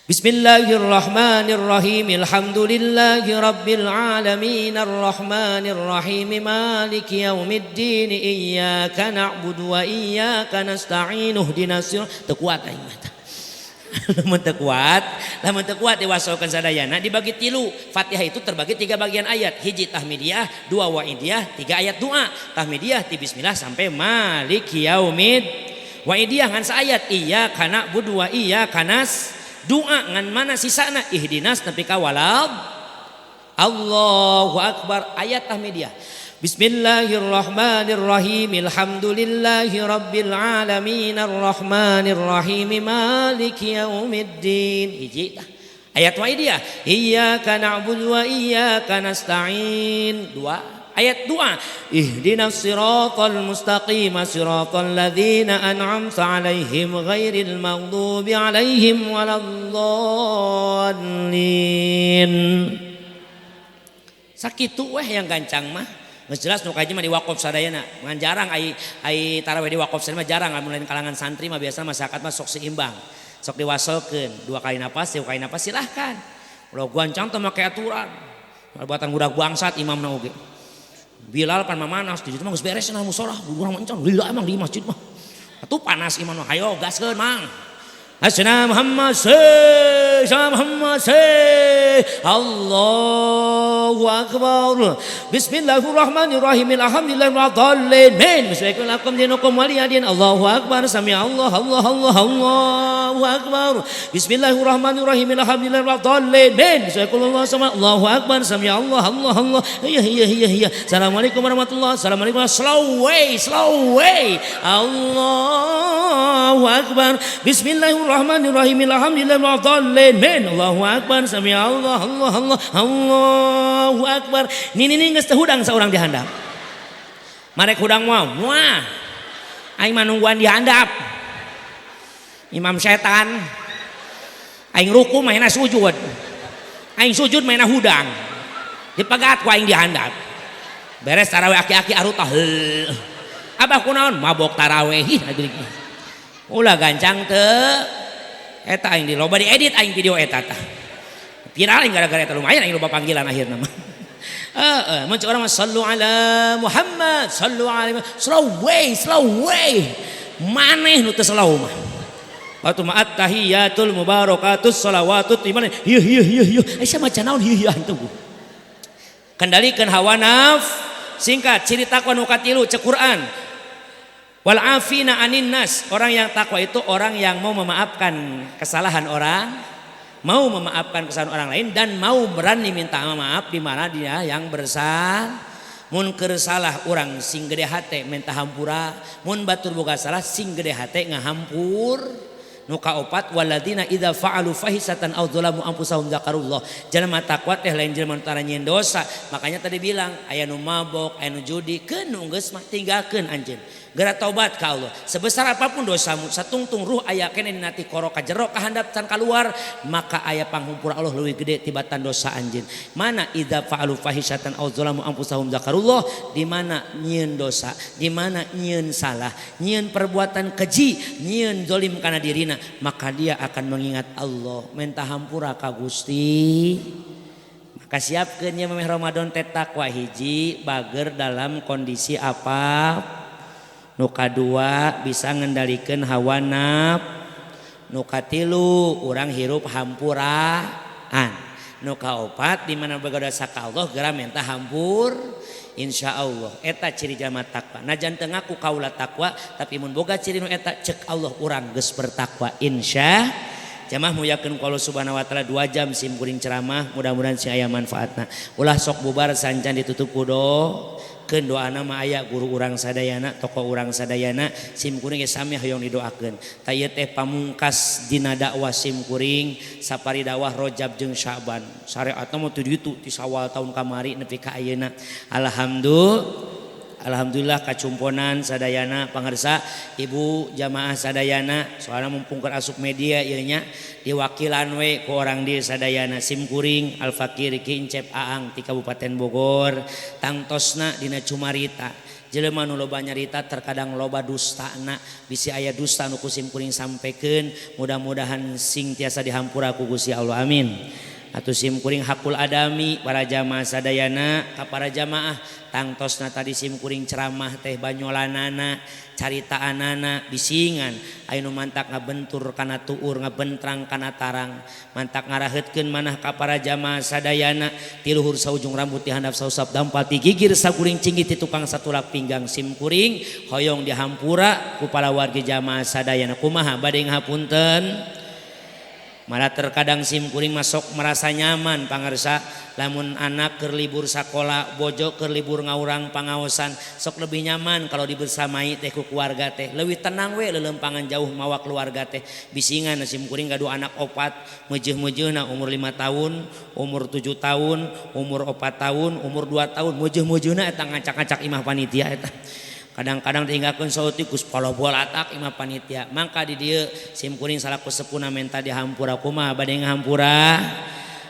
Bismillahirrahmanirrahim. Alhamdulillahi rabbil alamin arrahmanirrahim maliki yaumiddin iyyaka na'budu wa iyyaka nasta'in ihdinas siratal teu kuat aing mah. Lamun teu kuat, lamun teu kuat diwasolkeun sadayana dibagi tilu. Fatihah itu terbagi 3 bagian ayat. Hiji tahmidiyah, 2 wa'idiyah, 3 ayat doa. Tahmidiyah ti bismillah sampai maliki yaumid. Wa'idiyah ngan saayat iyyaka na'budu wa iyyaka nasta'in. Doa ngan mana sisana ihdinas nepi ka walad. Allahu akbar ayat tahmidiyah. Bismillahirrahmanirrahim. Alhamdulillahi rabbil alamin arrahmanir rahim maliki yaumiddin. Hiji tah. Ayat wae dia. Iyyaka na'budu wa iyyaka nasta'in. Dua. Ayat 2. Ihdinas siratal mustaqim siratal ladzina an'amta 'alaihim ghairil maghdubi 'alaihim waladdallin. Sakitu weh yang gancang mah. Geus jelas nu kaji mah diwakof sadayana. Ngan jarang ai ai tarawih diwakof sadayana mah jarang lamun lain kalangan santri mah biasa masyarakat mah sok seimbang. Sok diwasolkeun, dua kali napas, tiga kali napas silahkan. Ulah gancang teh make aturan. Buatan budak bangsat imamna oge. Bilal pan mamanas di ditu mah geus beres cenah musola, urang mah encan lila emang di masjid mah. Atuh panas imam mah, hayo gaskeun mang. Hasna Muhammad sa Muhammad sa Allahu akbar. Bismillahirrahmanirrahim. Alhamdulillahirabbil alamin. Bismillahirrahmanirrahim. Dinukum waliyadin. Allahu akbar. Sami Allah Allah Allah Allahu akbar. Bismillahirrahmanirrahim. Alhamdulillahirabbil alamin. Bismillahirrahmanirrahim. Allahu akbar. Sami Allah Allah Allah. Iya iya iya iya. Assalamualaikum warahmatullahi. Assalamualaikum. Slow way, slow way. Allahu akbar. Bismillahirrahmanirrahim. Alhamdulillahirabbil alamin. Allahu akbar. Sami Allah Allah Allah Allahu akbar. Nini nini geus teu hudang saurang di handap. Marek hudang mah, wah. Aing mah nungguan di handap. Imam setan. Aing ruku mainna sujud. Aing sujud mainna hudang. Dipegat ku aing di handap. Beres tarawih aki-aki arutah. Abah kunaon mabok tarawih. Ulah gancang teu. Eta aing di loba diedit aing video eta tah. Viral aing gara-gara eta lumayan aing loba panggilan akhirna mah. Heeh, mun urang mah sallu ala Muhammad, sallu alaihi slow way, slow way. Maneh nu teu slow mah. Waktu mah at-tahiyatul mubarakatus salawatut iman. Hieu hieu hieu hieu. Ai sia maca naon hieu hieuan tuh. Kendalikan hawa naf. Singkat ciri takwa nu katilu cek Quran. Wal afina anin nas. Orang yang takwa itu orang yang mau memaafkan kesalahan orang, mau memaafkan kesalahan orang lain dan mau berani minta maaf di mana dia yang bersalah. Mun keur salah urang sing gede hate minta hampura, mun batur boga salah sing gede hate ngahampur. Nu kaopat waladina idza fa'alu fahisatan aw dzalamu anfusahum dzakarullah. Jelema takwa teh lain jelema nu tara nyieun dosa. Makanya tadi bilang aya nu mabok, aya nu judi, keun nu geus mah tinggalkeun anjeun. Geura taubat ka Allah. Sebesar apapun dosamu, satungtung ruh aya keneh dina tikoro ka jero ka handap can kaluar, maka aya panghampura Allah leuwih gede tibatan dosa anjeun. Mana idza fa'alu fahisatan aw dzalamu anfusahum dzakarullah, di mana nyieun dosa, di mana nyieun salah, nyieun perbuatan keji, nyieun zalim kana dirina, maka dia akan mengingat Allah, minta hampura ka Gusti. Maka siapkeun nya memeh Ramadan teh takwa hiji bager dalam kondisi apa? Nu kadua bisa ngendalikeun hawa naf. Nu katilu urang hirup hampuraan. Nu kaopat di mana boga dosa ka Allah geura minta hampur. Insya Allah eta ciri jalma takwa. Najan teu ngaku kaula takwa tapi mun boga ciri nu eta cek Allah urang geus bertakwa insya. Jamaah muyakeun ku Allah Subhanahu wa taala 2 jam sim kuring ceramah mudah-mudahan si aya manfaatna. Ulah sok bubar sancan ditutup ku doa. Doana mah aya guru urang sadayana, tokoh urang sadayana, sim kuring ge sami hoyong didoakeun. Ta ieu teh pamungkas dina dakwah sim kuring sapari dakwah Rajab jeung Sya'ban. Syariatna mah teu ditu ti Sawal tahun kamari nepi ka ayeuna. Alhamdulillah kacumponan sadayana pangersa ibu jamaah sadayana soalna mumpung keur asup media ieu nya diwakilan we ku orang di sadayana sim kuring Al Fakir Ki Encep Aang ti Kabupaten Bogor tangtosna dina cumarita jelema nu loba nyarita terkadang loba dustana bisi aya dusta nu ku sim kuring sampekeun mudah-mudahan sing tiasa dihampura ku Gusti Allah amin. Atuh sim kuring hakul adami para jamaah sadayana ka para jamaah tangtosna tadi sim kuring ceramah teh banyolanana caritaanana bisingan aya nu mantak ngabentur kana tuur ngabentrang kana tarang mantak ngaraheutkeun manah ka para jamaah sadayana ti luhur saujung rambut ti handap sausap dampal ti gigir saguring cinggit ti tukang satulak pinggang sim kuring hoyong dihampura ku para wargi jamaah sadayana kumaha bade ngahapunten. Malah terkadang sim kuring masuk merasa nyaman pangarsa lamun anak keur libur sakola, bojo keur libur ngawurang pangaosan, sok lebih nyaman kalau dibersamai teh ku keluarga teh. Leuwih tenang we lelempangan jauh mawa keluarga teh. Bisingan sim kuring gaduh anak opat, meujeun-meujeunna umur 5 tahun, umur 7 tahun, umur 4 tahun, umur 2 tahun, meujeun-meujeunna eta ngacak-ngacak imah panitia eta. Kadang-kadang ditinggalkeun saeutik geus palobolatak imah panitia. Mangka di dieu sim kuring salaku sepuna menta dihampura kumaha bade ngahampura.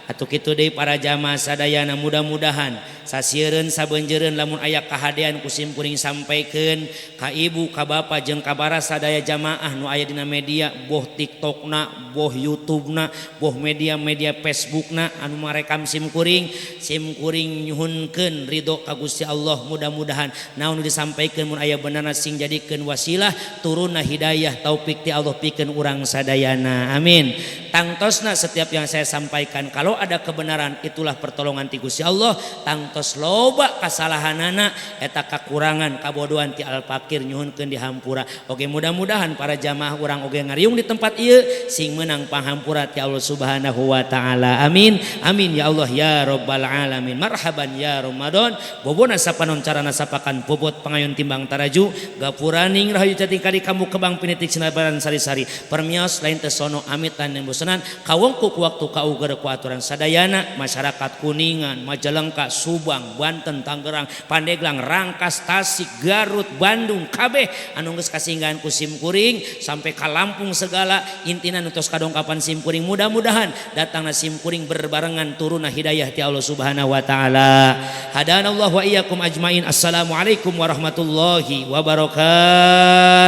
Atuh kitu deui para jamaah sadayana, mudah-mudahan sasiereun sabeunjeureun lamun aya kahadean ku sim kuring sampaikeun ka ibu ka bapa jeung ka bara sadaya jamaah nu aya dina media, boh TikTokna, boh YouTubena, boh media-media Facebookna anu marekam sim kuring, sim kuring nyuhunkeun ridho ka Gusti Allah. Mudah-mudahan naon nu disampaikeun mun aya benerna sing jadikeun wasilah turunna hidayah taufik ti Allah pikeun urang sadayana. Amin. Tangtosna setiap yang saya sampaikan kalau ada kebenaran itulah pertolongan ti Gusti Allah. Tangtos loba kasalahanana eta kakurangan kabodohan ti al-fakir nyuhunkeun dihampura. Oke, mudah-mudahan para jamaah urang oge ngariung di tempat ieu sing meunang panghampura ti Allah Subhanahu wa taala. Amin. Amin ya Allah ya rabbal alamin. Marhaban ya Ramadan. Bobona sapanon carana sapakan bobot pangayun timbang taraju gapuraning rahayu cating kali kamu kebang pinitik sinabaran sari-sari permios lain tesono amit lan bosenan kawongku ku waktu kauger ku aturan sadayana masyarakat Kuningan, Majalengka, Subang, Banten, Tangerang, Pandeglang, Rangkas, Tasik, Garut, Bandung, kabeh anu geus kasinggahan ku sim kuring sampai ka Lampung segala intina nu tos kadongkapan sim kuring, mudah-mudahan datangna sim kuring berbarengan turunna hidayah ti Allah Subhanahu wa taala. Hadanallahu wa iyyakum ajmain. Assalamualaikum warahmatullahi wabarakatuh.